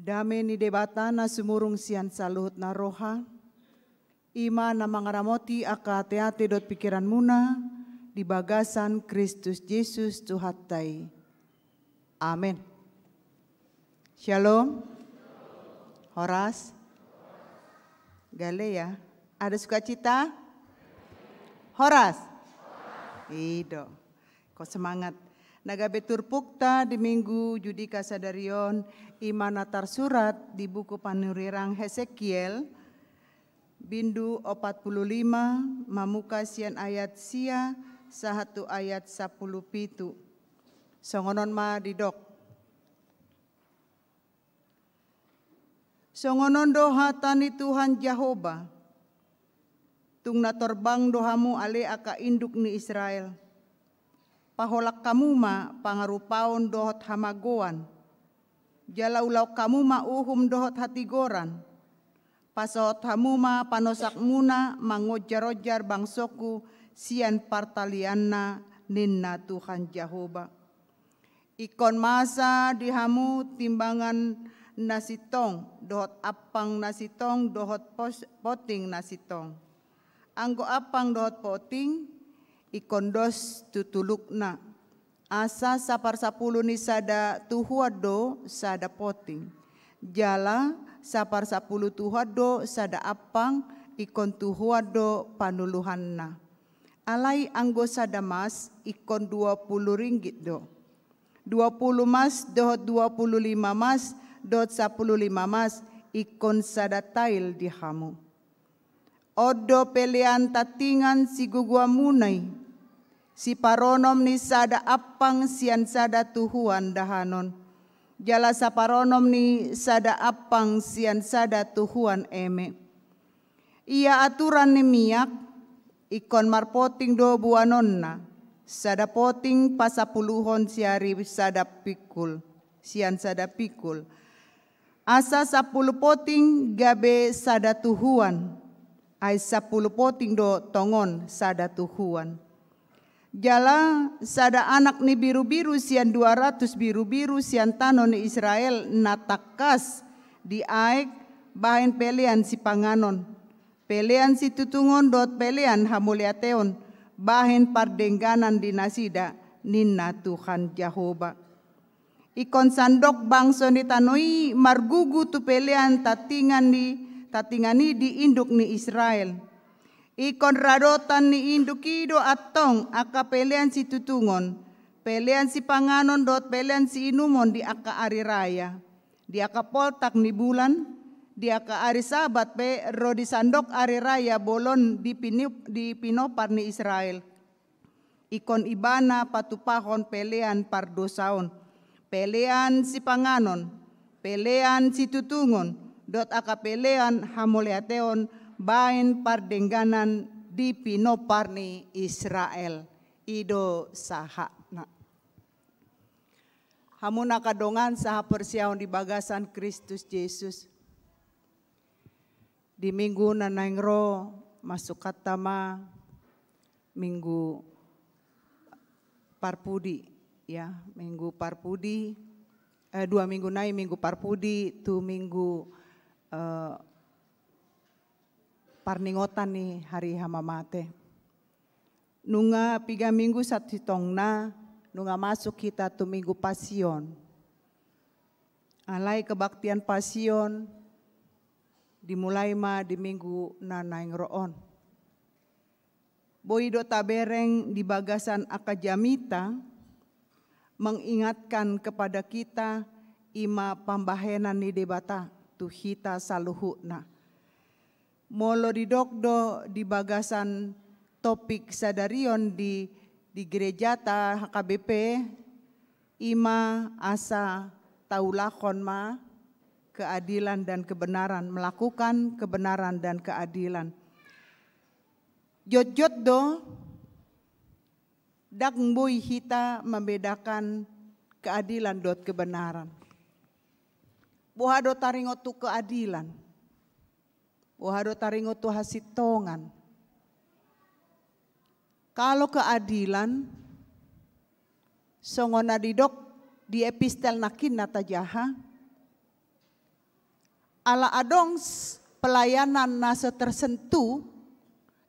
Dame ni Debata na sumurung sian saluhut na roha, i ma na mangaramoti angka ateate dohot pingkiranmuna di bagasan Kristus Jesus Tuhanta i. Amen. Shalom. Horas. Gale ya. Ada sukacita? Horas. I do. Ko semangat. Na gabe turpukta di Minggu Judika sadari on, i ma na tarsurat di buku panurirang Hesekiel, bindu opat pulu lima, mamuka sian ayat sia sahat tu ayat sampulu pitu. Songon on ma didok. Songon on do hata ni Tuhan Jahowa: Tung na torbang do hamu ale angka induk ni Israel. Paholang hamu ma pangarupaon dohot hamagoan. Jala ulaon hamu ma uhum dohot hatigoran. Pasohot hamu ma panosakmuna mangonjar-onjar bangsongku sian partalianna, ninna Tuhan Jahowa. Ingkon masa di hamu timbangan na sintong, dohot ampang na sintong, dohot pos-, poting na sintong. Anggo ampang dohot poting, ingkon dos tu tulukna. Asa saparsapulu ni sada tuhuan do sada poting. Jala saparsapulu tuhuan do sada ampang, ingkon tuhuan do panuluhanna. Alai anggo sada mas, ingkon dua pulu ringgit do. Dua pulu mas dohot dua pulu lima mas dohot sampulu lima mas, ingkon sada tail di hamu. On do pelean tantingan sigogoanmuna i: siparonom ni sada ampang sian sada tuhuan dahanon, jala saparonom ni sada ampang sian sada tuhuan eme. Ia aturan ni miak, ingkon marpoting do boanonna, sada poting pasapuluhon siari sada pingkul, sian sada pingkul. Asa sampulu poting gabe sada tuhuan, ai sampulu poting do tongon sada tuhuan. Jala sada anak ni birubiru sian dua ratus birubiru sian tano ni Israel na tangkas diaek bahen pelean sipanganon, pelean situtungon dohot pelean hamauliateon, bahen pardengganan di nasida, ninna Tuhan Jahowa. Ingkon sandok bangso ni tano i margugu tu pelean tantingan ni, tantingan i di induk ni Israel. Ingkon radotan ni induk i do antong angka pelean situtungon, pelean sipanganon dohot pelean siinumon di angka ari raya. Di angka poltak ni bulan, di angka ari Sabat pe ro di sandok ari raya bolon di pini-, di pinompar ni Israel. Ingkon ibana patupahon pelean pardosaon, pelean sipanganon, pelean situtungon, dohot angka pelean hamauliateon bahen pardengganan di pinompar ni Israel. I do sahatna. Hamu na angka dongan sahaporseaon di bagasan Kristus Jesus. Di minggu na naeng ro, masukanta ma minggu parpudi, ya, minggu parpudi, eh, dua minggu nai, minggu parpudi tu minggu, eh, parningotan ni hari hamamate. Nunga piga minggu sasintongna, nunga masuk hita tu minggu Pasion. Alai kebaktian Pasion dimulai ma di minggu na naeng ro on. Boi do tabereng di bagasan angka jamita, mengingatkan kepada kita, i ma pambahenan ni Debata tu hita saluhutna. Molo didok do di bagasan topik sadari on di, di gerejata H K B P, i ma asa taulahon ma keadilan dan kebenaran, melakukan kebenaran dan keadilan. Jotjot do, ndang boi hita membedakan keadilan dohot kebenaran. Boha do taringot tu keadilan? Boha do taringot tu hasintongan? Kalau keadilan, songon na didok di epistel nangkin na tajaha, Ala adong pelayanan na so tersentuh,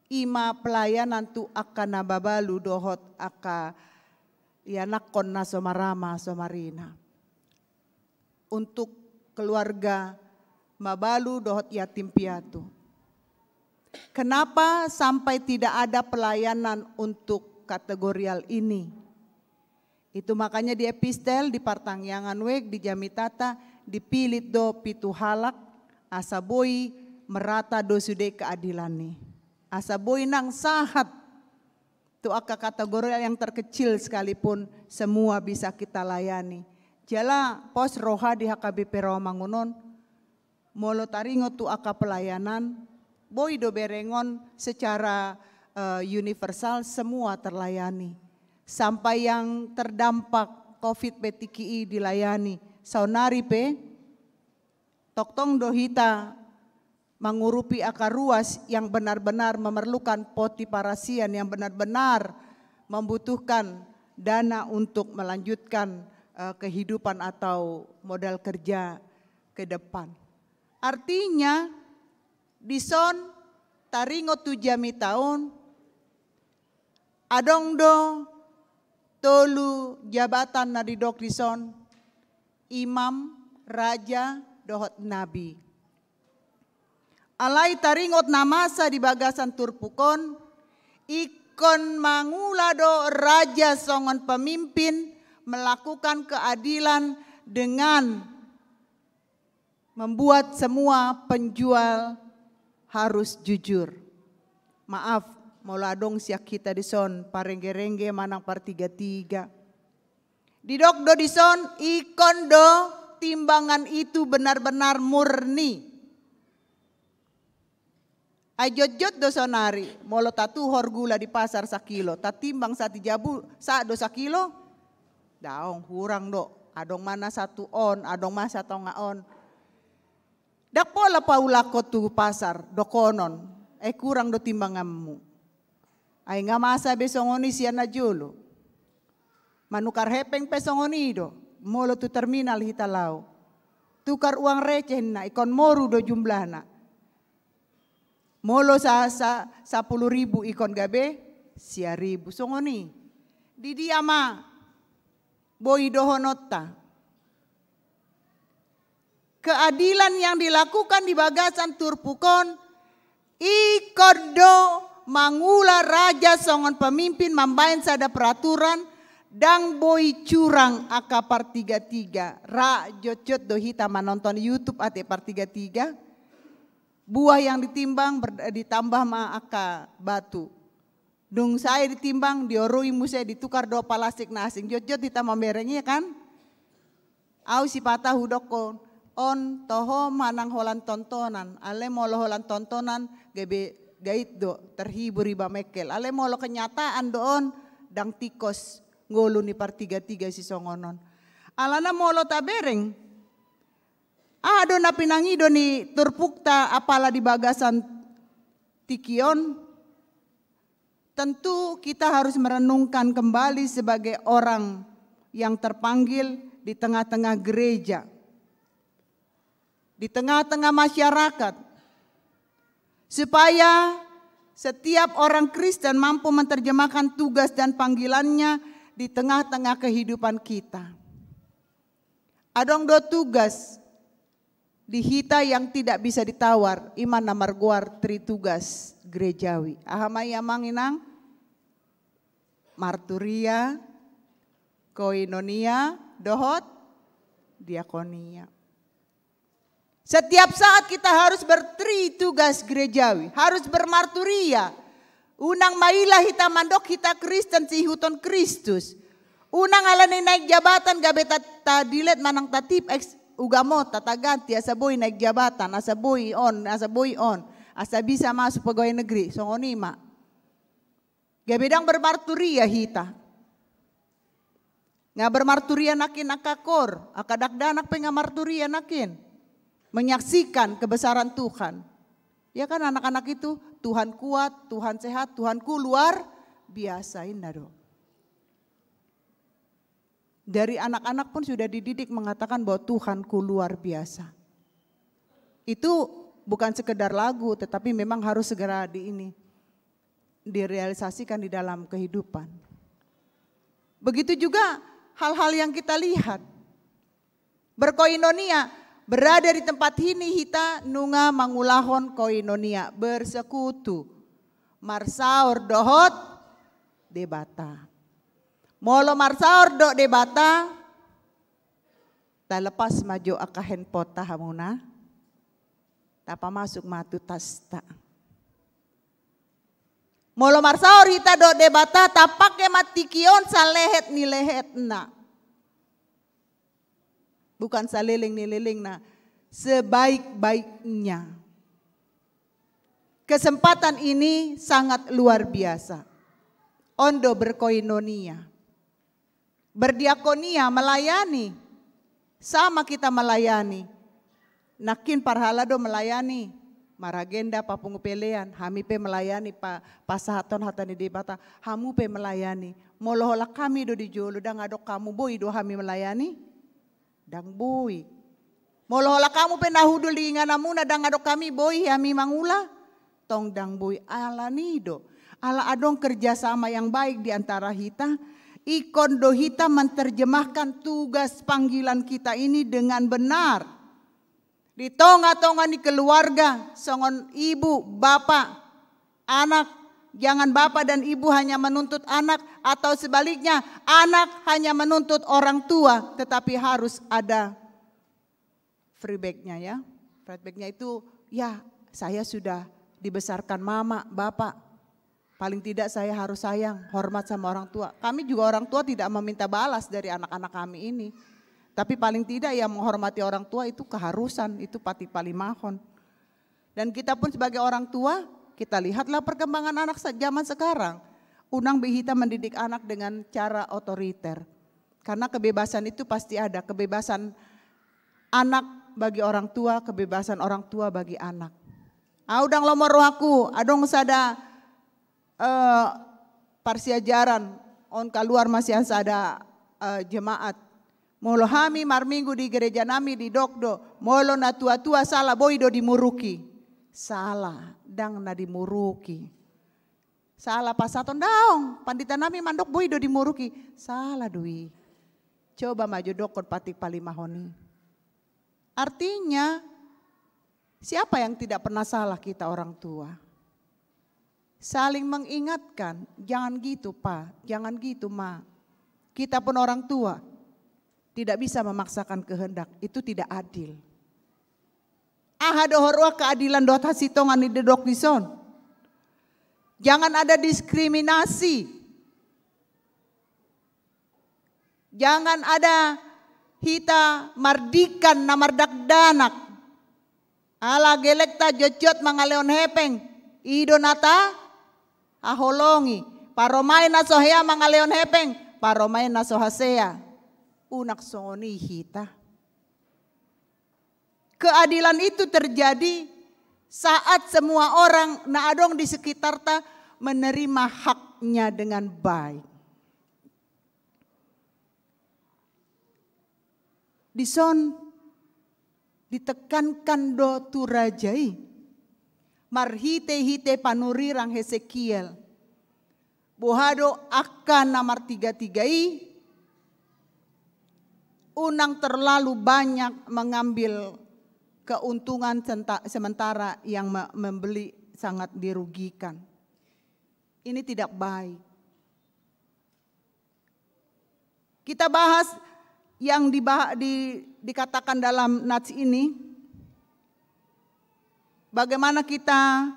ima pelayanan tu angka na mabalu dohot angka ianakhon na so marama so marina. Untuk keluarga mabalu dohot yatim piatu. Kenapa sampai tidak ada pelayanan untuk kategorial ini? Itu makanya di epistel, di partangiangan wijk, di jamitata, dipilit do pitu halak, asa boi merata do sude keadilan i. Asa boi nang sahat tu angka kategorial yang terkecil sekalipun semua bisa kita layani. Jala pos roha di H K B P Rawamangun on, molo taringot tu angka pelayanan, boi do berengon secara eh, universal semua terlayani. Sampai yang terdampak covid pe tingki i dilayani. Saonari pe, tongtong do hita mangurupi angka ruas yang benar-benar memerlukan poti parasian, yang benar-benar membutuhkan dana untuk melanjutkan eh, kehidupan atau modal kerja ke depan. Artinya, dison taringot tu jamita on, adong do tolu jabatan na didok dison, imam, raja, dohot nabi. Alai taringot na masa di bagasan turpuk on, ingkon mangula do raja songon pemimpin melakukan keadilan dengan membuat semua penjual harus jujur. Maaf, molo adong sian hita dison parenggerengge manang partiga-tiga. Didok do dison, ingkon do timbangan itu benar-benar murni. Ai jotjot do saonari, molo tatuhor gula di pasar sakilo, tatimbang sahat di jabu, sahat do sakilo? Daong, hurang do. Adong ma na satu on, adong ma satonga on. Ndang pola paulakkon tu pasar, dokonon, eh, hurang do timbanganmu. Ai nga masa be songon i sian na jolo. Manukar hepeng pe songon i do, molo tu terminal hita laho. Tukar uang receh ninna, ingkon moru do jumlahna. Molo sa, sa, sapuluh ribu ingkon gabe sia ribu, songon i. Di dia ma boi dohononta? Keadilan yang dilakukan di bagasan turpuk on, ingkon do mangula raja songon pemimpin mambaen sada peraturan, ndang boi curang angka partiga-tiga. Ra jotjot do hita manonton YouTube ate partiga-tiga. Buah yang ditimbang ber-, ditambah ma angka batu. Dung sae ditimbang, diorui muse, ditukar do palastik na asing. Jotjot hita mamereng, iya kan? Au sipata hudokkon, on toho manang holan tontonan. Alai molo holan tontonan, gabe gait do, terhibur iba mengkel. Alai molo kenyataan do on, ndang tingkos ngolu ni partiga-tiga sisongon on. Alana molo tabereng, aha do na pinangido ni turpukta apala di bagasan tingki on? Tentu kita harus merenungkan kembali sebagai orang yang terpanggil di tengah-tengah gereja, di tengah-tengah masyarakat, supaya setiap orang Kristen mampu menerjemahkan tugas dan panggilannya di tengah-tengah kehidupan kita. Adong do tugas di hita yang tidak bisa ditawar, ima na margoar tritugas gerejawi. Aha ma i, amang inang? Marturia, koinonia, dohot diakonia. Setiap saat kita harus bertritugas gerejawi, harus bermarturia. Unang maila hita mandok hita Kristen siihuthon Kristus. Unang ala ni naek jabatan gabe ta-, tadilet manang tatip eks ugamot, tataganti asa boi naek jabatan, asa boi on, asa boi on, asa bisa masuk pegawai negeri, songon i ma. Gabe ndang bermarturia hita. Nga bermarturia nangkin angka koor, angka dakdanak pe nga marturia nangkin. Menyaksikan kebesaran Tuhan. Ya kan, anak-anak itu, Tuhan kuat, Tuhan sehat, Tuhanku luar biasa, inna do. Dari anak-anak pun sudah dididik mengatakan bahwa Tuhanku luar biasa. Itu bukan sekedar lagu, tetapi memang harus segera di ini, direalisasikan di dalam kehidupan. Begitu juga hal-hal yang kita lihat. Berkoinonia, berada di tempat ini hita nunga mangulahon koinonia, bersekutu, marsaor dohot Debata. Molo marsaor dohot Debata, talepas ma jo angka handphoneta hamuna, tapamasuk ma tu tasta. Molo marsaor hita dohot Debata, tapake ma tingki on salehet ni lehetna. Bukan saleleng ni lelengna, sebaik-baiknya. Kesempatan ini sangat luar biasa. On do berkoinonia. Berdiakonia, melayani. Sama kita melayani. Nangkin parhalado melayani. Maragenda, papungu pelean, hami pe melayani, pa, pasahathon hata ni Debata, hamu pe melayani. Molo holan hami do di jolo, ndang adong hamu, boi do hami melayani? Ndang boi. Molo holan hamu pe na hundul di ingananmuna, ndang adong hami, boi hami mangula? Tong ndang boi. Alani do, ala adong kerjasama yang baik di antara hita, ingkon do hita menerjemahkan tugas panggilan kita ini dengan benar. Di tonga-tonga ni keluarga, songon ibu, bapa, anak, jangan bapa dan ibu hanya menuntut anak, atau sebaliknya, anak hanya menuntut orang tua, tetapi harus ada feedback-nya, ya. Feedback-nya itu, ya, saya sudah dibesarkan mama, bapa. Paling tidak saya harus sayang, hormat sama orang tua. Kami juga orang tua tidak meminta balas dari anak-anak kami ini. Tapi paling tidak ya menghormati orang tua itu keharusan, itu patik palimahon. Dan kita pun sebagai orang tua, kita lihatlah perkembangan anak se-, zaman sekarang. Unang be hita mendidik anak dengan cara otoriter. Karena kebebasan itu pasti ada, kebebasan anak bagi orang tua, kebebasan orang tua bagi anak. Au ndang lomo rohangku, adong sada, eh, parsiajaran, on kaluar ma sian sada, eh, jemaat. Molo hami marminggu di gereja nami didok do, molo na tua-tua sala boi do dimuruki. Sala, ndang na dimuruki. Sala pasahaton, daong, pandita nami mandok boi do dimuruki. Sala do i. Coba ma jo dokkon patik palimahon i. Artinya, siapa yang tidak pernah salah kita orang tua? Saling mengingatkan, jangan gitu, Pa, jangan gitu, Ma. Kita pun orang tua, tidak bisa memaksakan kehendak, itu tidak adil. Aha do huroha keadilan dohot hasintongan ni didok dison? Jangan ada diskriminasi. Jangan ada hita mardikan na mardakdanak. Ala gelekta jotjot mangalehon hepeng, i do na tahaholongi. Parumaen na so hea mangalehon hepeng, parumaen na so hasea. Unang songon i hita. Keadilan itu terjadi saat semua orang na adong di sekitarta menerima haknya dengan baik. Dison ditekankan do tu raja i marhite-hite panurirang Hesekiel. Boha do angka na martiga-tiga i, unang terlalu banyak mengambil keuntungan senta-, sementara yang me-, membeli sangat dirugikan. Ini tidak baik. Kita bahas yang diba-, di-, dikatakan dalam nats ini, bagaimana kita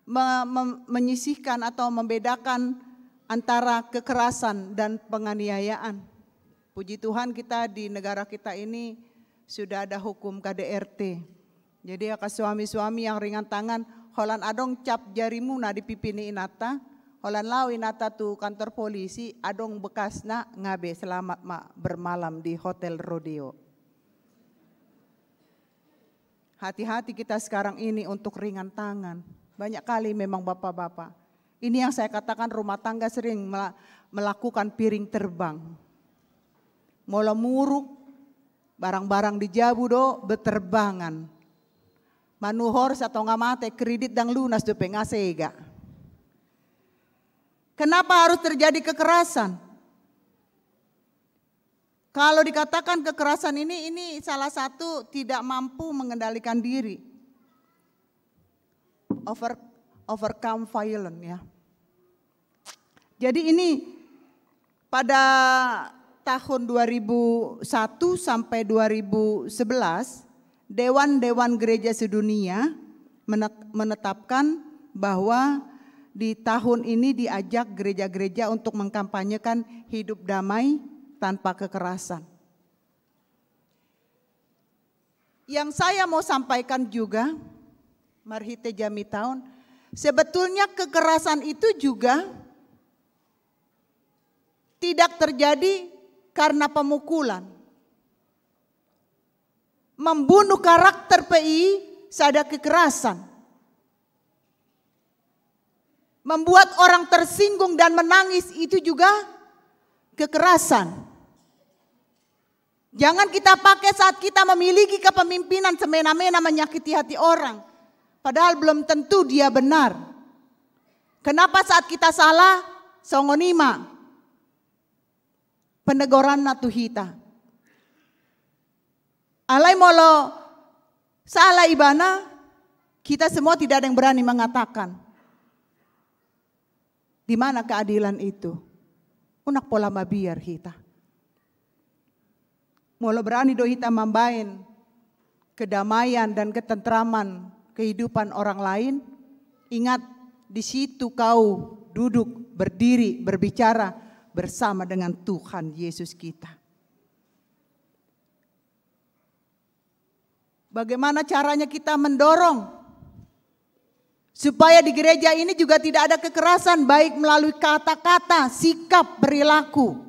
me-, mem-, menyisihkan atau membedakan antara kekerasan dan penganiayaan. Puji Tuhan, kita di negara kita ini sudah ada hukum K D R T. Jadi angka suami-suami yang ringan tangan, holan adong cap jarimuna di pipi ni inanta, holan laho inanta tu kantor polisi, adong bekasna, nga be, selamat ma bermalam di Hotel Rodeo. Hati-hati kita sekarang ini untuk ringan tangan. Banyak kali memang bapak-bapak. Ini yang saya katakan, rumah tangga sering mela-, melakukan piring terbang. Molo muruk, barang-barang di jabu do beterbangan. Manuhor satonga mate, kredit ndang lunas dope, nga sega. Kenapa harus terjadi kekerasan? Kalau dikatakan kekerasan ini, ini salah satu tidak mampu mengendalikan diri. Over, overcome violence, ya. Jadi ini pada tahun dua ribu satu sampai dua ribu sebelas, dewan-dewan gereja sedunia menet-, menetapkan bahwa di tahun ini diajak gereja-gereja untuk mengkampanyekan hidup damai tanpa kekerasan. Yang saya mau sampaikan juga, marhite jamita on, sebetulnya kekerasan itu juga tidak terjadi karena pemukulan. Membunuh karakter pe i sada kekerasan. Membuat orang tersinggung dan menangis itu juga kekerasan. Jangan kita pakai saat kita memiliki kepemimpinan semena-mena menyakiti hati orang. Padahal belum tentu dia benar. Kenapa saat kita salah, songon i ma penegoranna tu hita. Alai molo salah ibana, kita semua tidak ada yang berani mengatakan. Di mana keadilan itu? Unang pola mabiar hita. Molo berani do hita mambaen kedamaian dan ketentraman kehidupan orang lain, ingat, di situ kau duduk, berdiri, berbicara bersama dengan Tuhan Yesus kita. Bagaimana caranya kita mendorong supaya di gereja ini juga tidak ada kekerasan, baik melalui kata-kata, sikap, perilaku?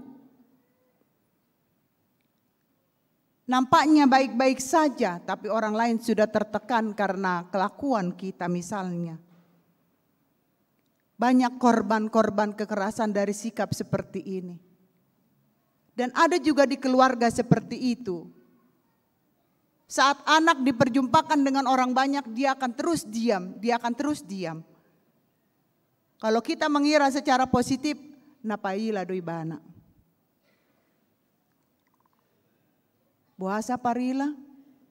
Nampaknya baik-baik saja, tapi orang lain sudah tertekan karena kelakuan kita misalnya. Banyak korban-korban kekerasan dari sikap seperti ini. Dan ada juga di keluarga seperti itu. Saat anak diperjumpakan dengan orang banyak, dia akan terus diam, dia akan terus diam. Kalau kita mengira secara positif, na paila do ibana. Boasa parila?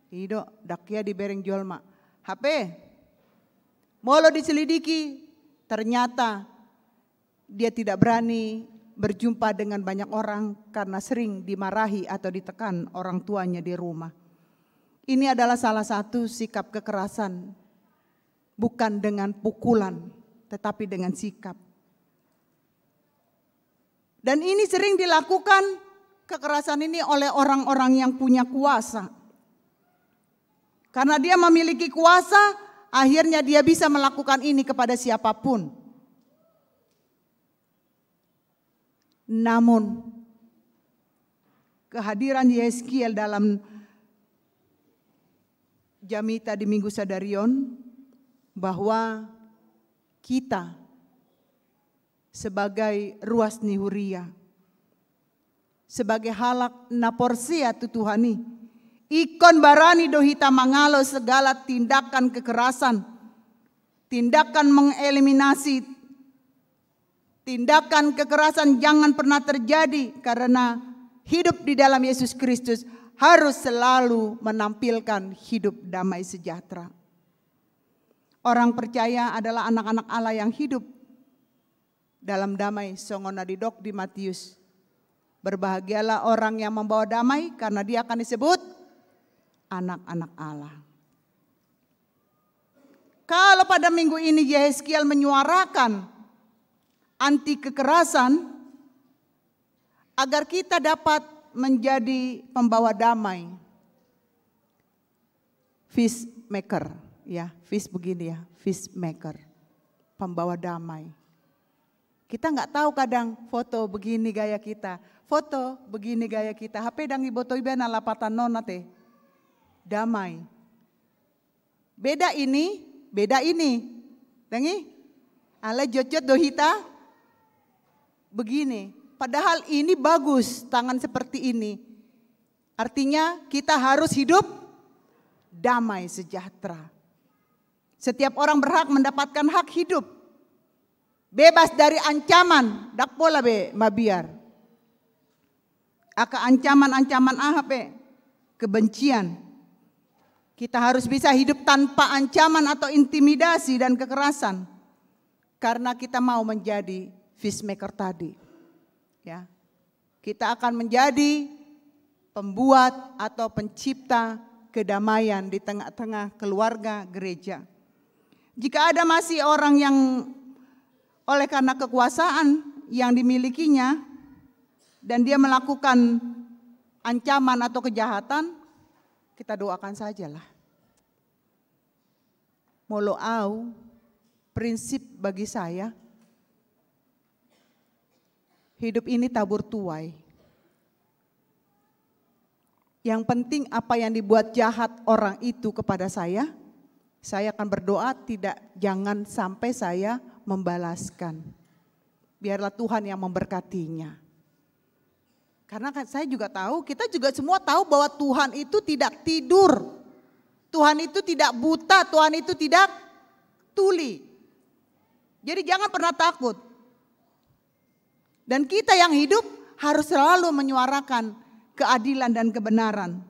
I do, ndang hea dibereng jolma. Hape, molo diselidiki, ternyata dia tidak berani berjumpa dengan banyak orang karena sering dimarahi atau ditekan orang tuanya di rumah. Ini adalah salah satu sikap kekerasan, bukan dengan pukulan, tetapi dengan sikap. Dan ini sering dilakukan kekerasan ini oleh orang-orang yang punya kuasa. Karena dia memiliki kuasa, akhirnya dia bisa melakukan ini kepada siapapun. Namun, kehadiran Yehezkiel dalam jamita di Minggu sadari on, bahwa kita sebagai ruas ni huria, sebagai halak na porsea tu Tuhan i, ingkon barani do hita mangalo segala tindakan kekerasan, tindakan mengeliminasi, tindakan kekerasan jangan pernah terjadi, karena hidup di dalam Yesus Kristus harus selalu menampilkan hidup damai sejahtera. Orang percaya adalah anak-anak Allah yang hidup dalam damai, songon na didok di Matius. Berbahagialah orang yang membawa damai, karena dia akan disebut anak-anak Allah. Kalau pada minggu ini Yehezkiel menyuarakan anti kekerasan, agar kita dapat menjadi pembawa damai. Peacemaker, ya, peace begini ya, peacemaker, pembawa damai. Kita nggak tahu kadang foto begini gaya kita, foto begini gaya kita, hape ndang diboto ibana lapatanna on ate. Damai. Beda ini, beda ini. Ndang i? Alai jotjot do hita begini. Padahal ini bagus, tangan seperti ini. Artinya kita harus hidup damai sejahtera. Setiap orang berhak mendapatkan hak hidup, bebas dari ancaman, ndang pola be mabiar. Angka ancaman-ancaman aha pe, kebencian. Kita harus bisa hidup tanpa ancaman atau intimidasi dan kekerasan. Karena kita mau menjadi peacemaker tadi. Ya. Kita akan menjadi pembuat atau pencipta kedamaian di tengah-tengah keluarga gereja. Jika ada masih orang yang oleh karena kekuasaan yang dimilikinya dan dia melakukan ancaman atau kejahatan, kita doakan sajalah. Molo au, prinsip bagi saya, hidup ini tabur tuai. Yang penting apa yang dibuat jahat orang itu kepada saya, saya akan berdoa tidak, jangan sampai saya membalaskan. Biarlah Tuhan yang memberkatinya. Karena kan saya juga tahu, kita juga semua tahu bahwa Tuhan itu tidak tidur. Tuhan itu tidak buta, Tuhan itu tidak tuli. Jadi jangan pernah takut. Dan kita yang hidup harus selalu menyuarakan keadilan dan kebenaran.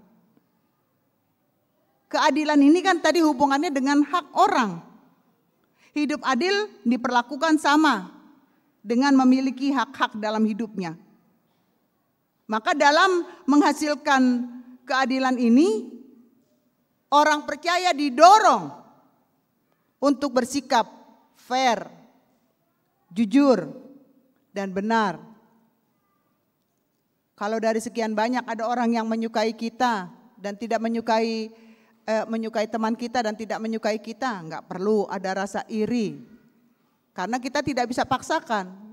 Keadilan ini kan tadi hubungannya dengan hak orang. Hidup adil diperlakukan sama dengan memiliki hak-hak dalam hidupnya. Maka dalam menghasilkan keadilan ini, orang percaya didorong untuk bersikap fair, jujur, dan benar. Kalau dari sekian banyak ada orang yang menyukai kita dan tidak menyukai, eh, menyukai teman kita dan tidak menyukai kita, nggak perlu ada rasa iri. Karena kita tidak bisa paksakan.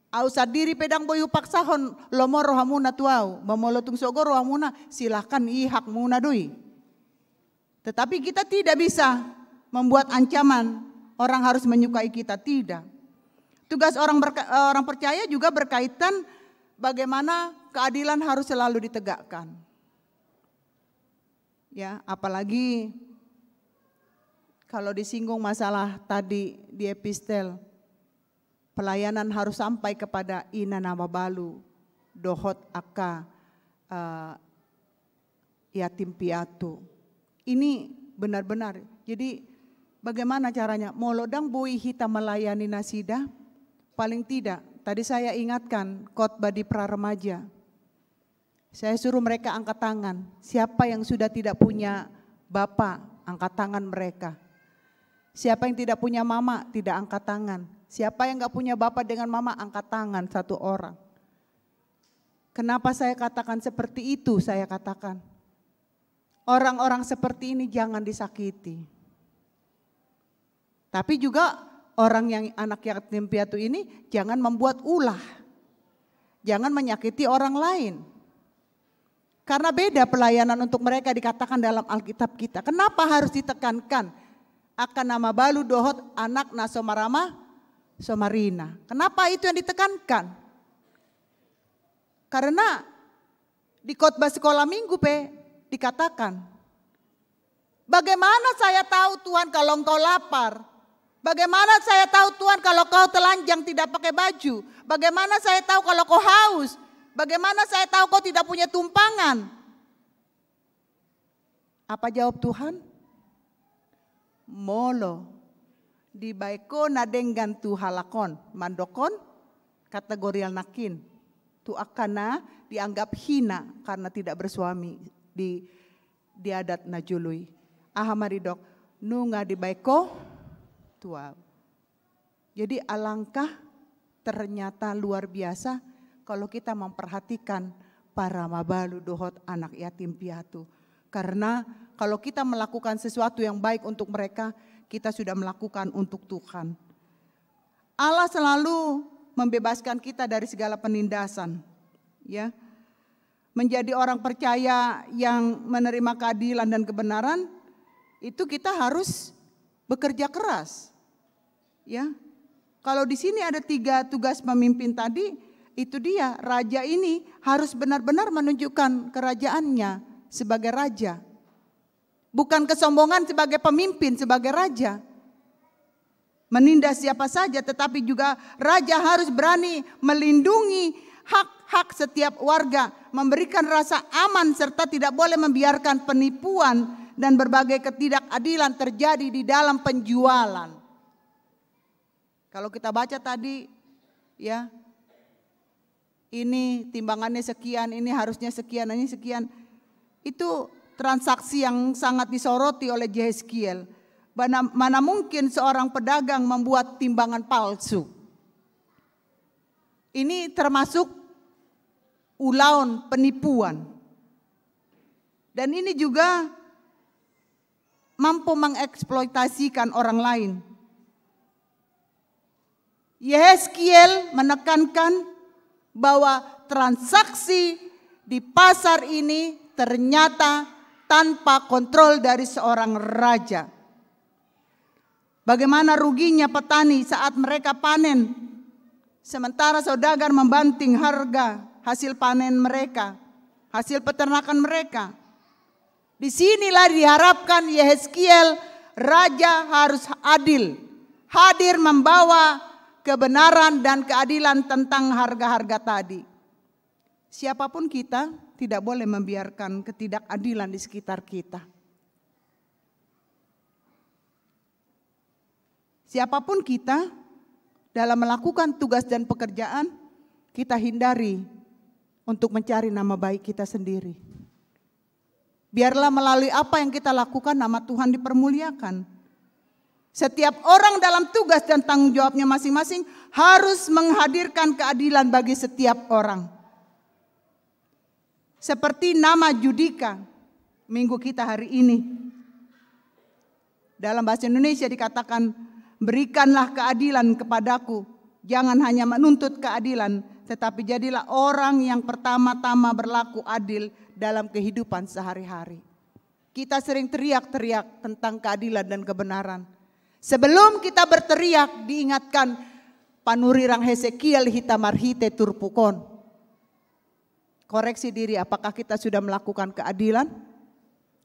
Au sandiri pe ndang boi hupaksahon lomo rohamuna tu au. Ba molo tung sogo rohamuna, silahkan, i hakmuna do i. Tetapi kita tidak bisa membuat ancaman orang harus menyukai kita, tidak. Tugas orang berka-, orang percaya juga berkaitan bagaimana keadilan harus selalu ditegakkan. Ya, apalagi kalau disinggung masalah tadi di epistel, pelayanan harus sampai kepada ina na mabalu dohot angka, eh, yatim piatu. Ini benar-benar. Jadi bagaimana caranya? Molo ndang boi hita melayani nasida, paling tidak, tadi saya ingatkan khotbah di pra remaja. Saya suruh mereka angkat tangan. Siapa yang sudah tidak punya bapa, angkat tangan mereka. Siapa yang tidak punya mama, tidak angkat tangan. Siapa yang nggak punya bapa dengan mama, angkat tangan satu orang. Kenapa saya katakan seperti itu? Saya katakan, orang-orang seperti ini jangan disakiti. Tapi juga orang yang anak yatim piatu ini jangan membuat ulah. Jangan menyakiti orang lain. Karena beda pelayanan untuk mereka dikatakan dalam Alkitab kita. Kenapa harus ditekankan angka na mabalu dohot anak na so marama, so marina? Kenapa itu yang ditekankan? Karena di khotbah sekolah minggu pe dikatakan, bagaimana saya tahu, Tuhan, kalau Engkau lapar? Bagaimana saya tahu, Tuhan, kalau Kau telanjang tidak pakai baju? Bagaimana saya tahu kalau Kau haus? Bagaimana saya tahu Kau tidak punya tumpangan? Apa jawab Tuhan? Molo dibaen ho na denggan tu halak on, mandokkon kategorial nangkin, tu angka na dianggap hina karena tidak bersuami di, di adat na jolo i. Aha ma didok? Nunga dibaen ho tu au. Jadi alangkah ternyata luar biasa kalau kita memperhatikan para mabalu dohot anak yatim piatu. Karena kalau kita melakukan sesuatu yang baik untuk mereka, kita sudah melakukan untuk Tuhan. Allah selalu membebaskan kita dari segala penindasan. Ya. Menjadi orang percaya yang menerima keadilan dan kebenaran, itu kita harus bekerja keras. Ya. Kalau di sini ada tiga tugas pemimpin tadi, itu dia, raja ini harus benar-benar menunjukkan kerajaannya sebagai raja. Bukan kesombongan sebagai pemimpin, sebagai raja. menindas siapa saja, tetapi juga raja harus berani melindungi hak-hak setiap warga, memberikan rasa aman, serta tidak boleh membiarkan penipuan dan berbagai ketidakadilan terjadi di dalam penjualan. Kalau kita baca tadi, ya, ini timbangannya sekian, ini harusnya sekian, ini sekian. Itu transaksi yang sangat disoroti oleh Yehezkiel. Mana, mana mungkin seorang pedagang membuat timbangan palsu? Ini termasuk ulaon, penipuan. Dan ini juga mampu mengeksploitasikan orang lain. Yehezkiel menekankan bahwa transaksi di pasar ini ternyata tanpa kontrol dari seorang raja. Bagaimana ruginya petani saat mereka panen, sementara saudagar membanting harga hasil panen mereka, hasil peternakan mereka. Di sinilah diharapkan Yehezkiel, raja harus adil, hadir membawa kebenaran dan keadilan tentang harga-harga tadi. Siapapun kita, tidak boleh membiarkan ketidakadilan di sekitar kita. Siapapun kita, dalam melakukan tugas dan pekerjaan, kita hindari untuk mencari nama baik kita sendiri. Biarlah melalui apa yang kita lakukan, nama Tuhan dipermuliakan. Setiap orang dalam tugas dan tanggung jawabnya masing-masing harus menghadirkan keadilan bagi setiap orang. Seperti nama Judika minggu kita hari ini. Dalam bahasa Indonesia dikatakan, "Berikanlah keadilan kepadaku, jangan hanya menuntut keadilan, tetapi jadilah orang yang pertama-tama berlaku adil dalam kehidupan sehari-hari." Kita sering teriak-teriak tentang keadilan dan kebenaran. Sebelum kita berteriak, diingatkan panurirang Hesekiel hita marhite turpuk on. Koreksi diri, apakah kita sudah melakukan keadilan?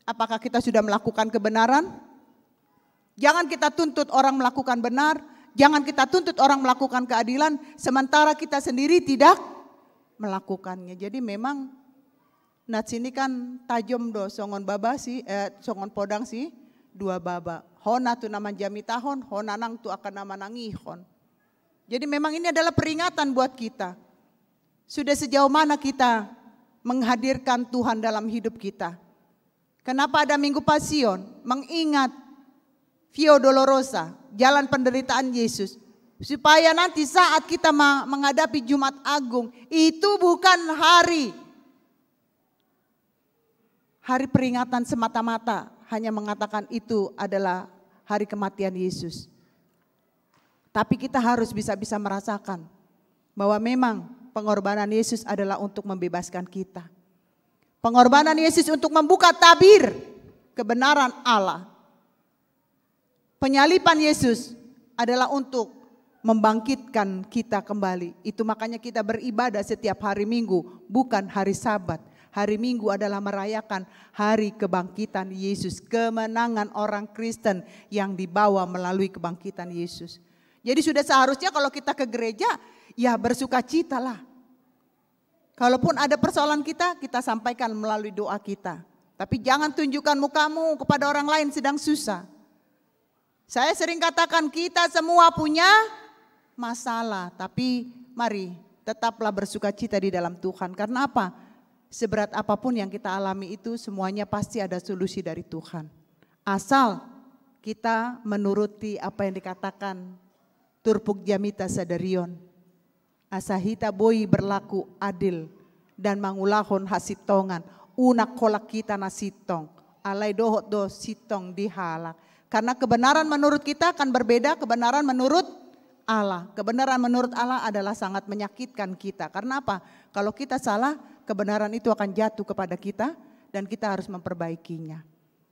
Apakah kita sudah melakukan kebenaran? Jangan kita tuntut orang melakukan benar, jangan kita tuntut orang melakukan keadilan, sementara kita sendiri tidak melakukannya. Jadi memang nats ini kan tajom do, songon baba si, eh, songon podang si dua baba. Hona tu na manjamitahon, hona nang tu angka na manangihon. Jadi memang ini adalah peringatan buat kita. Sudah sejauh mana kita menghadirkan Tuhan dalam hidup kita? Kenapa ada Minggu Pasion? Mengingat Via Dolorosa, jalan penderitaan Yesus. Supaya nanti saat kita ma-, menghadapi Jumat Agung, itu bukan hari, hari peringatan semata-mata, hanya mengatakan itu adalah hari kematian Yesus. Tapi kita harus bisa-bisa merasakan bahwa memang pengorbanan Yesus adalah untuk membebaskan kita. Pengorbanan Yesus untuk membuka tabir kebenaran Allah. Penyaliban Yesus adalah untuk membangkitkan kita kembali. Itu makanya kita beribadah setiap hari Minggu, bukan hari Sabat. Hari Minggu adalah merayakan hari kebangkitan Yesus, kemenangan orang Kristen yang dibawa melalui kebangkitan Yesus. Jadi sudah seharusnya kalau kita ke gereja, ya bersukacitalah. Kalaupun ada persoalan kita, kita sampaikan melalui doa kita. Tapi jangan tunjukkan mukamu kepada orang lain sedang susah. Saya sering katakan, kita semua punya masalah, tapi mari tetaplah bersukacita di dalam Tuhan. Karena apa? Seberat apapun yang kita alami itu, semuanya pasti ada solusi dari Tuhan. Asal kita menuruti apa yang dikatakan turpuk jamita sadari on. Asa hita boi berlaku adil dan mangulahon hasintongan, unang holan hita na sintong, alai dohot do sintong di halak. Karena kebenaran menurut kita akan berbeda kebenaran menurut Allah. Kebenaran menurut Allah adalah sangat menyakitkan kita. Karena apa? Kalau kita salah, kebenaran itu akan jatuh kepada kita dan kita harus memperbaikinya.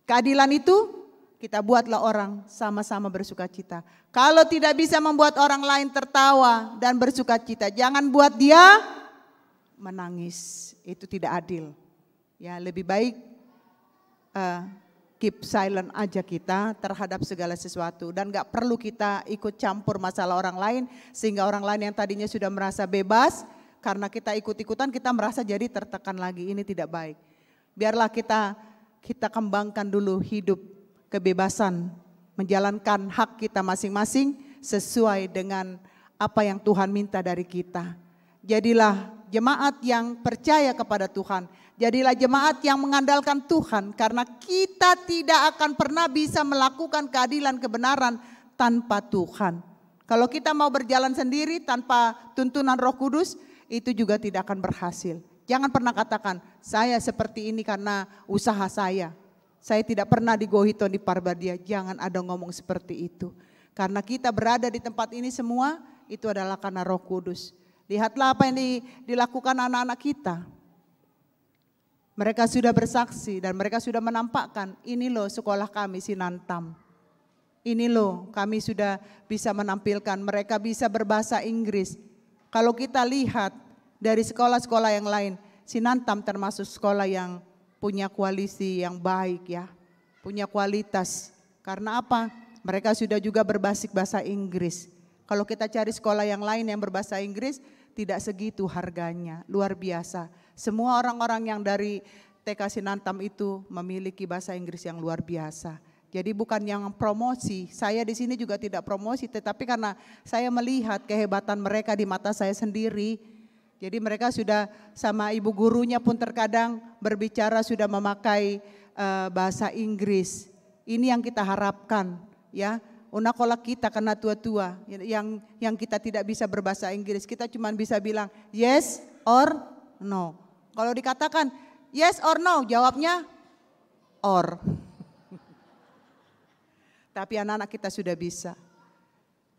Keadilan itu, kita buatlah orang sama-sama bersukacita. Kalau tidak bisa membuat orang lain tertawa dan bersukacita, jangan buat dia menangis. Itu tidak adil. Ya, lebih baik, eh, keep silent aja kita terhadap segala sesuatu, dan nggak perlu kita ikut campur masalah orang lain, sehingga orang lain yang tadinya sudah merasa bebas, karena kita ikut-ikutan, kita merasa jadi tertekan lagi. Ini tidak baik. Biarlah kita, kita kembangkan dulu hidup kebebasan, menjalankan hak kita masing-masing sesuai dengan apa yang Tuhan minta dari kita. Jadilah jemaat yang percaya kepada Tuhan. Jadilah jemaat yang mengandalkan Tuhan, karena kita tidak akan pernah bisa melakukan keadilan kebenaran tanpa Tuhan. Kalau kita mau berjalan sendiri tanpa tuntunan Roh Kudus, itu juga tidak akan berhasil. Jangan pernah katakan, "Saya seperti ini karena usaha saya. Saya tidak pernah digohi Tondi Parbadia." Jangan ada ngomong seperti itu. Karena kita berada di tempat ini semua, itu adalah karena Roh Kudus. Lihatlah apa yang di-, dilakukan anak-anak kita. Mereka sudah bersaksi dan mereka sudah menampakkan, "Ini loh sekolah kami, Sinantam. Ini loh, kami sudah bisa menampilkan, mereka bisa berbahasa Inggris." Kalau kita lihat dari sekolah-sekolah yang lain, Sinantam termasuk sekolah yang punya koalisi yang baik, ya, punya kualitas. Karena apa? Mereka sudah juga berbasis bahasa Inggris. Kalau kita cari sekolah yang lain yang berbahasa Inggris, tidak segitu harganya, luar biasa. Semua orang-orang yang dari T K Sinantam itu memiliki bahasa Inggris yang luar biasa. Jadi bukan yang promosi, saya di sini juga tidak promosi, tetapi karena saya melihat kehebatan mereka di mata saya sendiri. Jadi mereka sudah, sama ibu gurunya pun terkadang berbicara sudah memakai, eh, bahasa Inggris. Ini yang kita harapkan, ya. Unang holan hita karena tua-tua, yang, yang kita tidak bisa berbahasa Inggris, kita cuma bisa bilang yes or no. Kalau dikatakan yes or no, jawabnya or. Tapi anak-anak kita sudah bisa.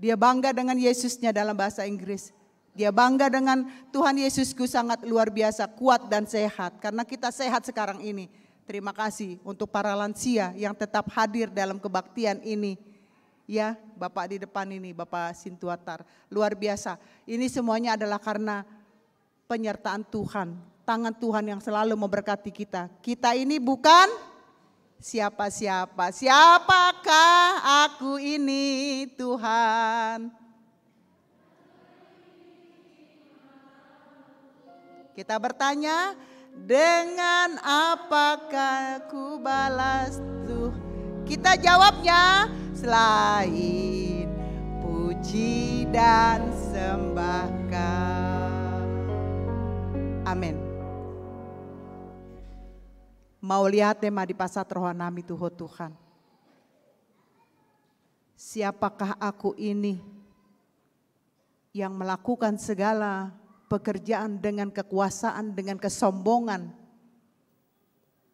Dia bangga dengan Yesusnya dalam bahasa Inggris. Dia bangga dengan, "Tuhan Yesusku sangat luar biasa, kuat dan sehat." Karena kita sehat sekarang ini. Terima kasih untuk para lansia yang tetap hadir dalam kebaktian ini. Ya, Bapak di depan ini, Bapak Sintuatar. Luar biasa. Ini semuanya adalah karena penyertaan Tuhan, tangan Tuhan yang selalu memberkati kita. Kita ini bukan siapa-siapa. Siapakah aku ini, Tuhan? Kita bertanya, "Dengan apakah ku balas, Tuh?" Kita jawabnya, "Selain puji dan sembah Kau." Amin. Mauliate ma dipasahat roha nami tu Ho, Tuhan. Siapakah aku ini yang melakukan segala pekerjaan dengan kekuasaan, dengan kesombongan?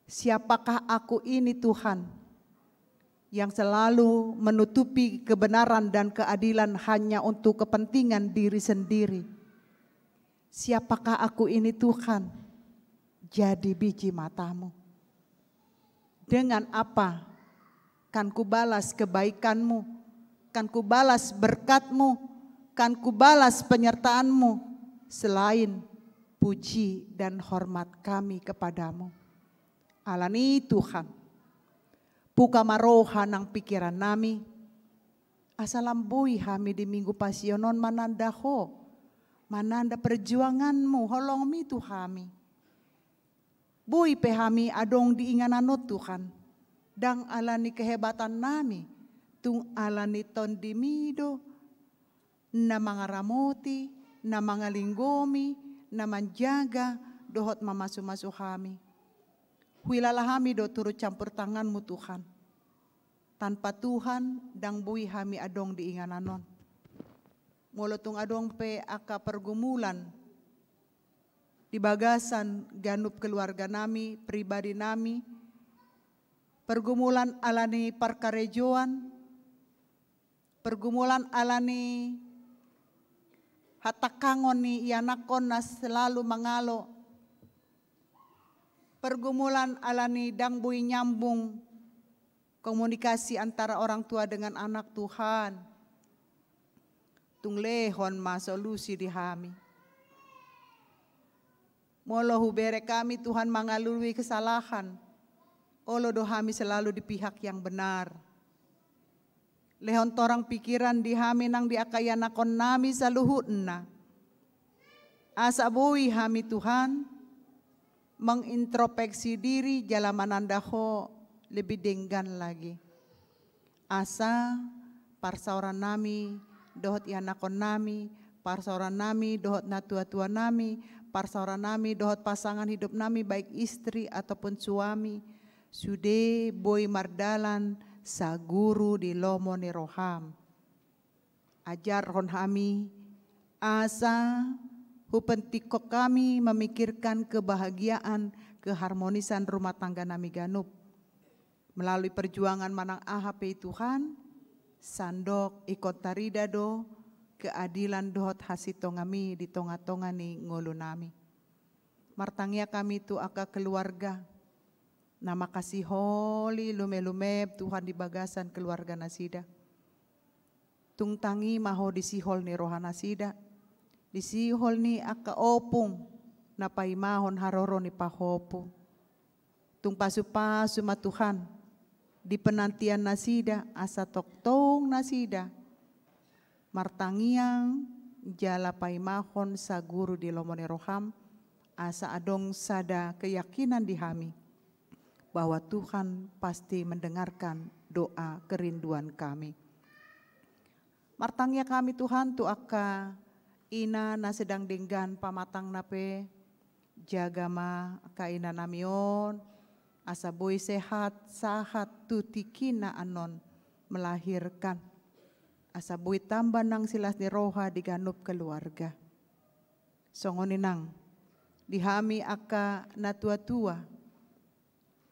Siapakah aku ini, Tuhan, yang selalu menutupi kebenaran dan keadilan hanya untuk kepentingan diri sendiri? Siapakah aku ini, Tuhan? Jadi biji mata-Mu. Dengan apa kan kubalas kebaikan-Mu, kan kubalas berkat-Mu, kan kubalas penyertaan-Mu, selain puji dan hormat kami kepada-Mu? Alani i, Tuhan, buka ma roha nang pingkiran nami, asa lam boi hami di Minggu Pasion on mananda Ho, mananda perjuangan-Mu, holong-Mi tu hami. Boi pe hami adong di inganan on, Tuhan, ndang alani kehebatan nami, tung alani Tondi-Mi do na mangaramoti, na mangalinggomi, na manjaga, dohot mamasu-masu hami. Huhilala hami do turut campur tangan-Mu, Tuhan. Tanpa Tuhan, ndang boi hami adong di inganan on. Molo tung adong pe angka pergumulan di bagasan ganup keluarga nami, pribadi nami, pergumulan alani parkarejoan, pergumulan alani hatangkangon ni ianakhon na selalu mangalo, pergumulan alani ndang boi nyambung komunikasi antara orang tua dengan anak, Tuhan, tung lehon ma solusi di hami. Molo hubereng hami, Tuhan, mangalului kesalahan, Olo do hami selalu di pihak yang benar. Lehon torang pikiran di hami nang di angka ianakkonnami saluhutna. Asa boi hami Tuhan, mengintrospeksi diri jala mananda Ho lebih denggan lagi. Asa parsaorannami dohot ianakkonnami, parsaorannami dohot natuatuanami, parsaorannami dohot pasangan hidupnami, baik istri ataupun suami, sude boi mardalan saguru di lomo ni roham. Ajarhon hami, asa hupentingkon hami memikirkan kebahagiaan, keharmonisan rumah tangganami ganup. Melalui perjuangan manang aha pe i Tuhan, sandok ingkon tarida do keadilan dohot hasintongami di tongatonga ni ngolunami. Martangiang hami tu angka keluarga, na mangkasiholi lumelumep Tuhan di bagasan keluarga nasida. Tung tangi ma Ho di sihol ni roha nasida, di sihol ni angka opung na paimahon haroro ni pahompu. Tung pasupasu ma Tuhan di penantian nasida, asa tongtong nasida martangiang jala paimahon saguru di lomo ni roham, asa adong sada keyakinan di hami bahwa Tuhan pasti mendengarkan doa kerinduan kami. Martangiang hami Tuhan tu angka ina na sedang denggan pamatangna pe, jaga ma angka inanami on, asa boi sehat sahat tu tingkina annon melahirkan, asa boi tamba nang silas ni roha di ganup keluarga. Songon i nang di hami angka natuatua,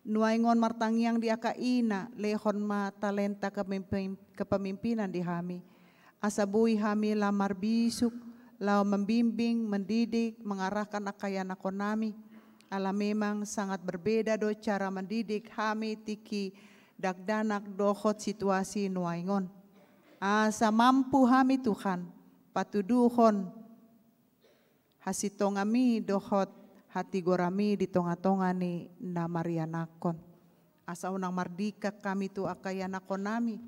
nuaeng on martangiang di angka ina, lehon ma talenta kepemim-, kepemimpinan di hami, asa boi hami lam marbisuk laho membimbing, mendidik, mengarahkan angka ianakkonnami. Ala memang sangat berbeda do cara mendidik hami tingki dakdanak dohot situasi nuaeng on. Asa mampu hami Tuhan patuduhon hasintongami dohot hatigorami di tongatonga ni na marianakkon. Asa unang mardingkan hami tu angka ianakkonnami.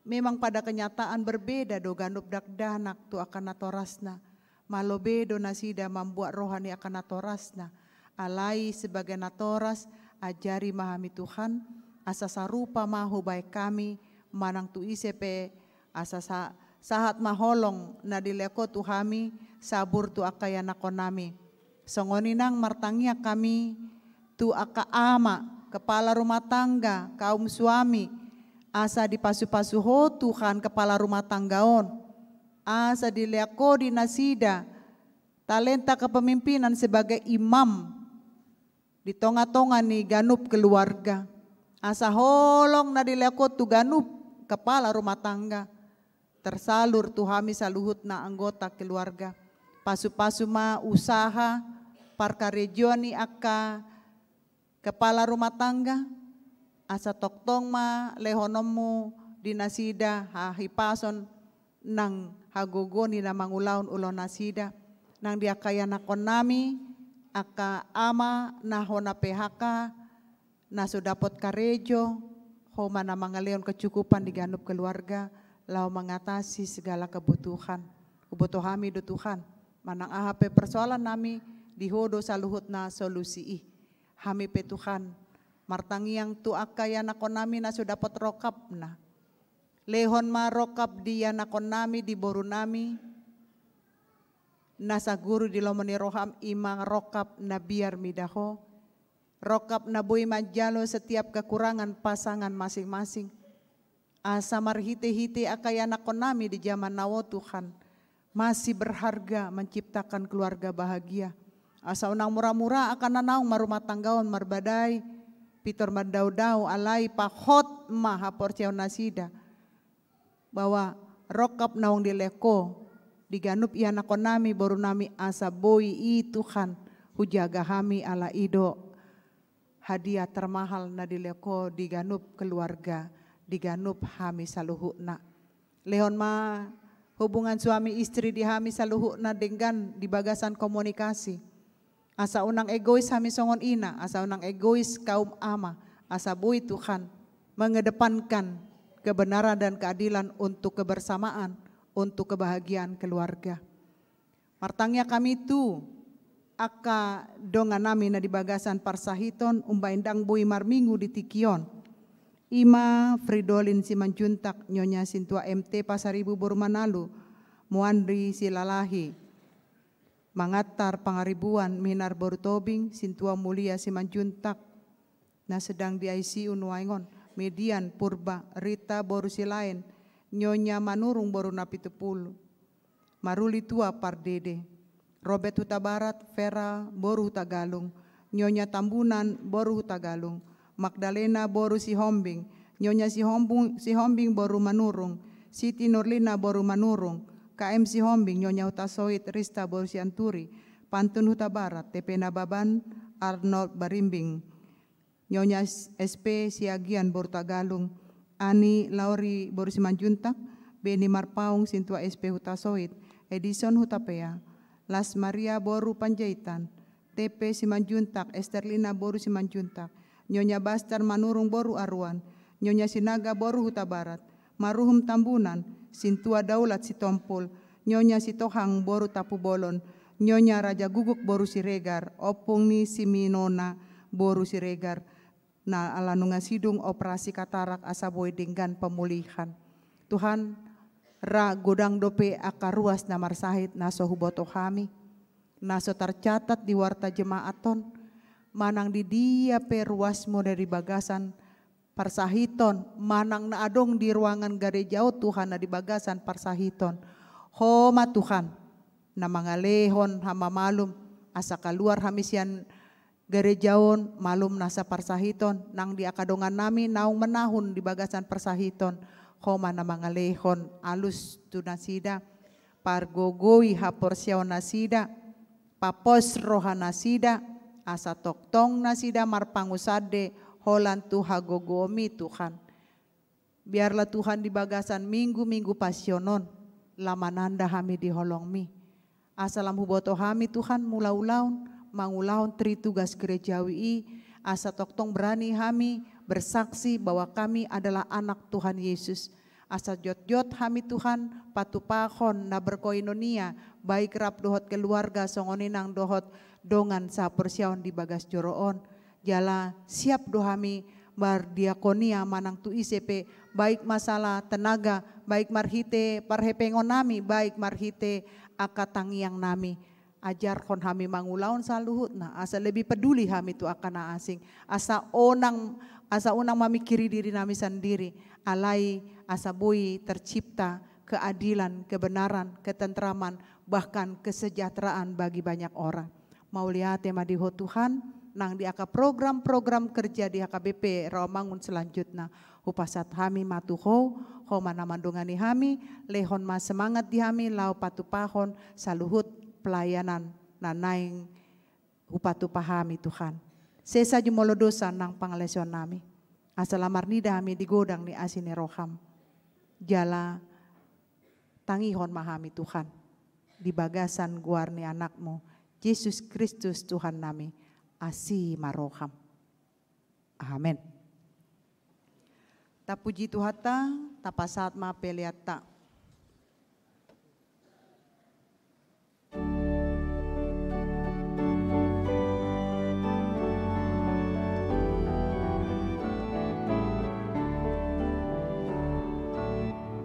Memang pada kenyataan berbeda do ganup dakdanak tu angka natorasna. Malo be do nasida mambuat roha ni angka natorasna. Alai sebagai natoras, ajari ma hami Tuhan, asa sarupa ma hubaen hami, manang tu ise pe, asa sa-, sahat ma holong na dilean Ho tu hami, sabur tu angka ianakkonnami. Songon i nang martangiang hami tu angka ama, kepala rumah tangga, kaum suami, asa dipasupasu Ho Tuhan kepala rumah tangga on, asa dilean Ho di nasida talenta kepemimpinan sebagai imam di tongatonga ni ganup keluarga. Asa holong na dilean Ho tu ganup kepala rumah tangga tersalur tu hami saluhutna anggota keluarga. Pasupasu ma usaha parkarejoan ni angka kepala rumah tangga, asa tongtong ma lehononmu di nasida hahipason nang hagogoon ni na mangulahon ulaon nasida, nang di angka ianakkonnami, angka ama na hona P H K, na so dapot karejo, Ho ma na mangalehon kecukupan di ganup keluarga, laho mengatasi segala kebutuhan. Huboto hami do Tuhan, manang aha pe persoalannami, di Ho do saluhutna solusi i. Hami pe Tuhan, martangiang tu angka ianakkonnami na so dapot rongkapna. Lehon ma rongkap di ianakkonnami, di borunami, na saguru di lomo ni roham, i ma rongkap na biar mida Ho. Rongkap na boi manjalo setiap kekurangan pasangan masing-masing. Asa marhitehite angka ianakkonnami di jaman na on Tuhan, masih berharga menciptakan keluarga bahagia. Asa unang muramura angka na naung marumah tangga on marbadai, pintor mandaodao, alai pahot ma haporseaon nasida bahwa rongkap naung dilean Ho di ganup ianakkonnami, borunami, asa boi i Tuhan hujaga hami, ala i do hadiah termahal na dilean Ho di ganup keluarga, di ganup hami saluhutna. Lehon ma hubungan suami istri di hami saluhutna denggan di bagasan komunikasi. Asa unang egois hami songon ina, asa unang egois kaum ama, Asa boi Tuhan mengedepankan kebenaran dan keadilan untuk kebersamaan, untuk kebahagiaan keluarga. Martangiang hami tu angka dongan nami na di bagasan parsahiton umbaen ndang boi marminggu di tingki on. I ma Fridolin Simanjuntak, Nyonya Sintua M T Pasaribu boru Manalu, Muandri Silalahi, Mangantar Pangaribuan, Minar boru Tobing, Sintua Mulia Simanjuntak, na sedang di I C U nuaeng on, Median Purba, Rita boru Silaen, Nyonya Manurung boru Napitupulu, Maruli Tua Pardede, Robert Hutabarat, Vera boru Hutagalung, Nyonya Tambunan boru Hutagalung, Magdalena boru Sihombing, Nyonya Sihombung-, Sihombing boru Manurung, Siti Nurlina boru Manurung, K M Sihombing, Nyonya Hutasoit, Rista boru Sianturi, Pantun Hutabarat, T P Nababan, Arnold Barimbing, Nyonya S P Siagian boru Hutagalung, Ani Lauri boru Simanjuntak, Beni Marpaung Sintua S P Hutasoit, Edison Hutapea, Las Maria boru Panjaitan, T P Simanjuntak, Esterlina boru Simanjuntak, Nyonya Bastar Manurung boru Aruan, Nyonya Sinaga boru Hutabarat, Maruhum Tambunan, Sintua Daulat Sitompul, Nyonya Sitohang boru Tampubolon, Nyonya Raja Guguk boru Siregar, ompung ni Siminona boru Siregar, na ala nunga sidung operasi katarak asa boi denggan pemulihan. Tuhan, ra godang dope angka ruas na marsahit na so huboto hami, na so tarcatat di warta jemaat on, manang di dia pe ruasmu na di bagasan parsahiton, manang na adong di ruangan gareja on Tuhan na di bagasan parsahiton. Ho ma Tuhan, na mangalehon hamamalum, asa kaluar hami sian gareja on malum nasa parsahiton, nang di angka dongan nami naung manahun di bagasan parsahiton, Ho ma na mangalehon alus tu nasida, pargogoi haporseaon nasida, papos roha nasida, asa tongtong nasida marpangusande holan tu hagogoonmi Tuhan. Biarlah Tuhan di bagasan minggu-minggu Pasion on, lam mananda hami di holongmi. Asa lam huboto hami Tuhan mula ulaon, mangulahon tritugas gerejawi i, asa tongtong berani hami bersaksi bahwa kami adalah anak Tuhan Yesus. Asa jotjot hami Tuhan patupahon na berkoinonia, baik rap dohot keluarga songon i nang dohot dongan saporseaon di bagas joro on. Jala siap do hami mardiakonia manang tu ise pe, baik masalah tenaga, baik marhite parhepengon nami, baik marhite angka tangiang nami. Ajarhon hami mangulahon saluhutna, asa lebih peduli hami tu angka na asing. Asa unang, asa unang mamingkiri diri nami sandiri, alai asa boi tercipta keadilan, kebenaran, ketentraman, bahkan kesejahteraan bagi banyak orang. Mauliate ma di Ho Tuhan, nang di angka program-program kerja di H K B P Rawamangun selanjutna. Hupasahat hami ma tu Ho, Ho ma na mandongani hami, lehon ma semangat di hami laho patupahon saluhut pelayanan na naeng hupatupa hami Tuhan. Sesa jumolo dosa nang pangaleson nami. Asa lam marnida hami di godang ni asi ni roham. Jala tangihon ma hami Tuhan, di bagasan goar ni Anakmu, Jesus Kristus Tuhan nami, asi ma roham. Amen. Tapuji Tuhanta, tapasahat ma peleanta.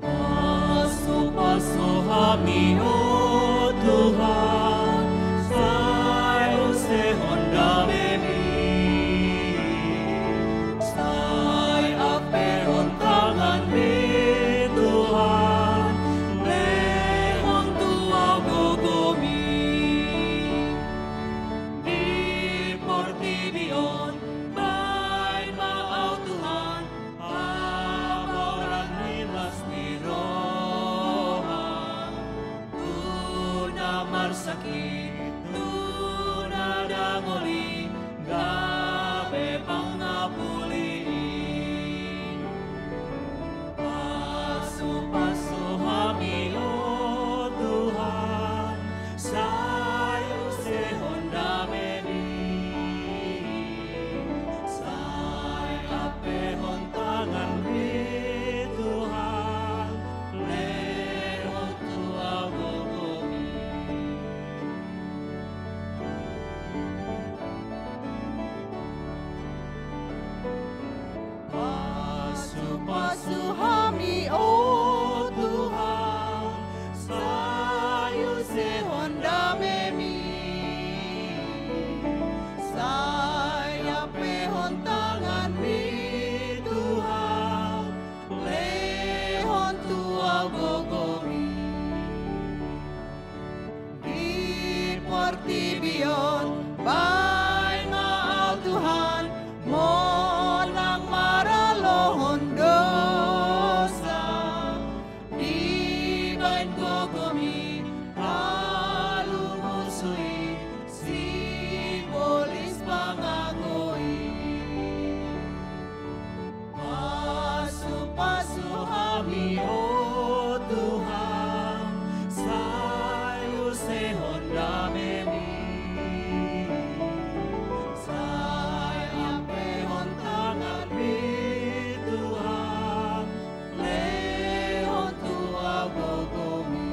Pasupasu hami, o Tuhan, sai usehon damemi, sai ampehon tanganmi, Tuhan, lehon tu au gogomi. Di portibi on, baen ma au Tuhan, hamoraon ni las ni roham, tu Pasu hami, o Tuhan, sai usehon damemi. Sai ampehon tanganmi, Tuhan, lehon tu au gogomi. Di portibi on baen ma au, Tuhan, monang maralohon dosa. Dibaen gogomi alu musu i, sibolis pangago i. Pasu-pasu hami, o Tuhan, sai usehon damemi. Sai ampehon tanganmi, Tuhan, lehon tu au gogomi.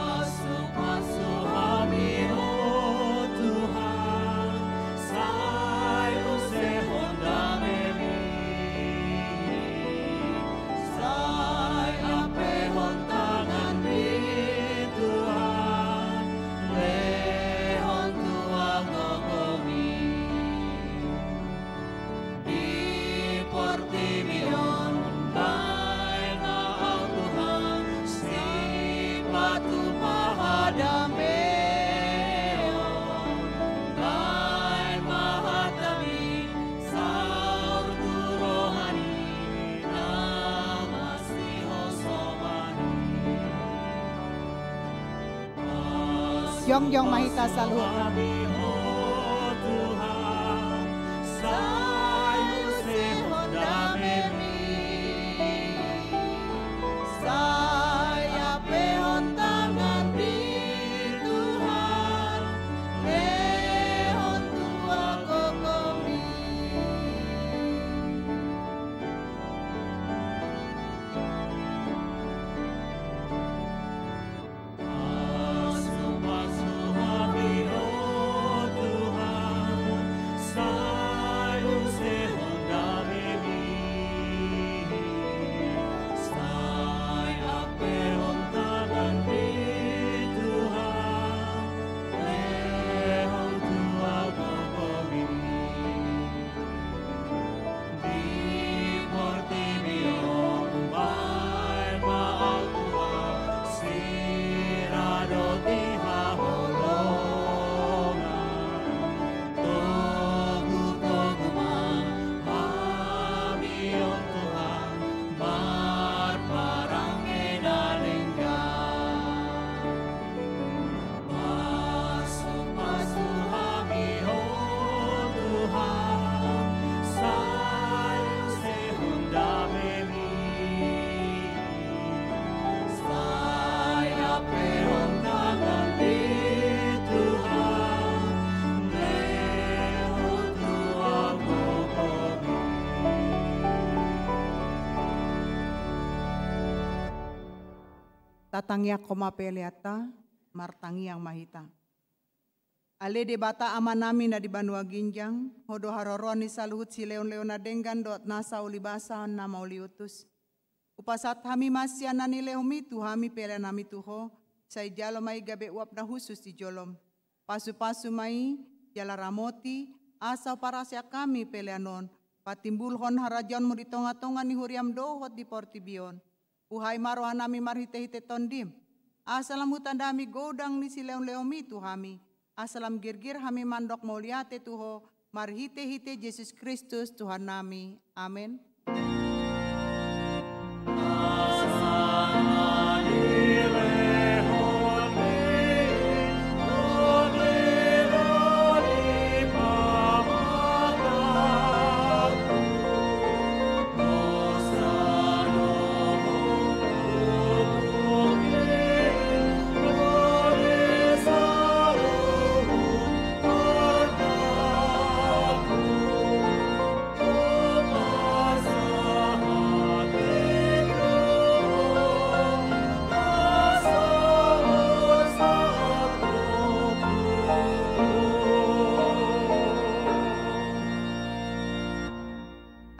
Pasu-pasu hami, o Tuhan, sai usehon damemi. Sai ampehon tanganmi, Tuhan, lehon tu au gogomi. Di portibi on baen ma au, Tuhan, sipatupa hadameon. Baen ma hatami saur tu rohami, na masihosoman i. Jongjong ma hita saluhut. Pasu-pasu hami, o Tuhan, sai usehon damemi. Sai ampehon tanganmi, Tuhan, lehon tu au gogomi. Di portibi on baen ma au, Tuhan, sira dohot haholongan. Togu-togu ma hami on, Tuhan, marparange na denggan. Pasu-pasu hami, o Tuhan, sai usehon damemi. Sai ampehon tanganmi, Tuhan, lehon tu au gogomi. Tatangiangkon ma peleanta, martangiang ma hita. Ale Debata Amanami na di banua ginjang, Ho do haroroan ni saluhut silehon-lehon na denggan dohot nasa ulibasa na mauliutus. Hupasahat hami ma sian na nilehonMi tu hami peleanami tu Ho, Sai jalo ma i gabe uap na hushus di jolom. Pasupasu ma i, jala ramoti, asa huparhaseang hami pelean on patimbulhon harajaonmu di tongatonga ni huriam dohot di portibi on. Buhai ma rohanami marhitehite Tondim, asa lam hutanda hami godang ni silehonlehonmi tu hami, asa lam girgir hami mandok mauliate tu Ho, marhitehite Jesus Kristus Tuhannami. Amen.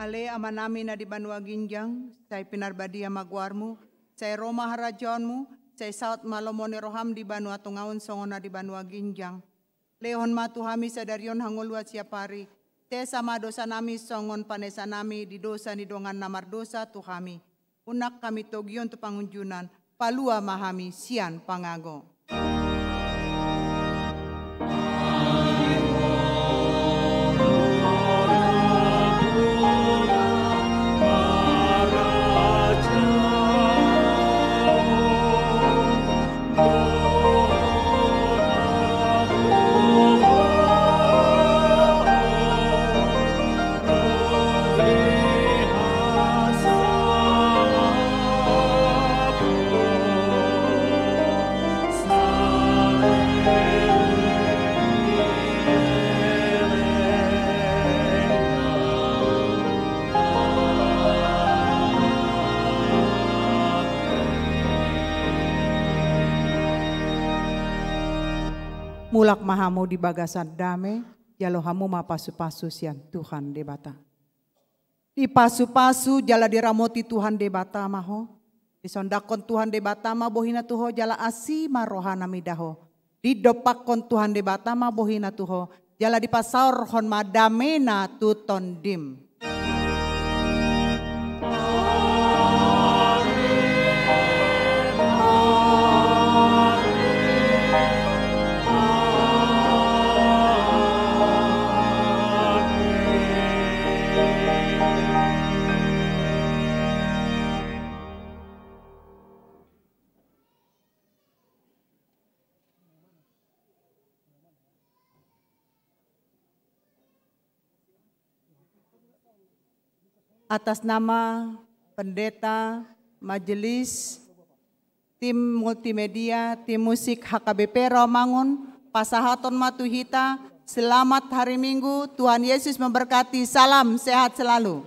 Ale Amanami na di banua ginjang, sai pinarbadia ma goarmu, sai ro ma harajaonmu, sai saut ma lomo ni roham di banua tonga on songon na di banua ginjang. Lehon ma tu hami sadari on hangoluan siapari, sesa ma dosanami songon panesanami di dosa ni dongan na mardosa tu hami. Unang hami togihon tu pangunjunan, palua ma hami sian pangago. Mulak ma hamu di bagasan dame, jalo hamu ma pasupasu sian Tuhan Debata. Dipasupasu jala diramoti Tuhan Debata ma ho. Disondangkon Tuhan Debata ma bohina tu ho jala asi ma rohana mida ho. Didompakkon Tuhan Debata ma bohina tu ho jala dipasaorhon ma damena tu tondim. Atas nama pendeta, majelis, tim multimedia, tim musik H K B P Rawamangun, pasahaton ma tu hita, selamat hari Minggu, Tuhan Yesus memberkati, salam sehat selalu.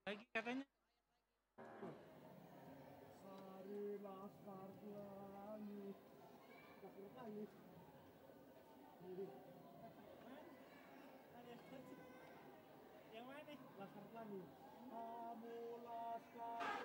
Lagi katanya. Sari Laskar Pelangi. Laskar Pelangi. Ini. Mana? Ada yang mana? Laskar Pelangi. Kamu Laskar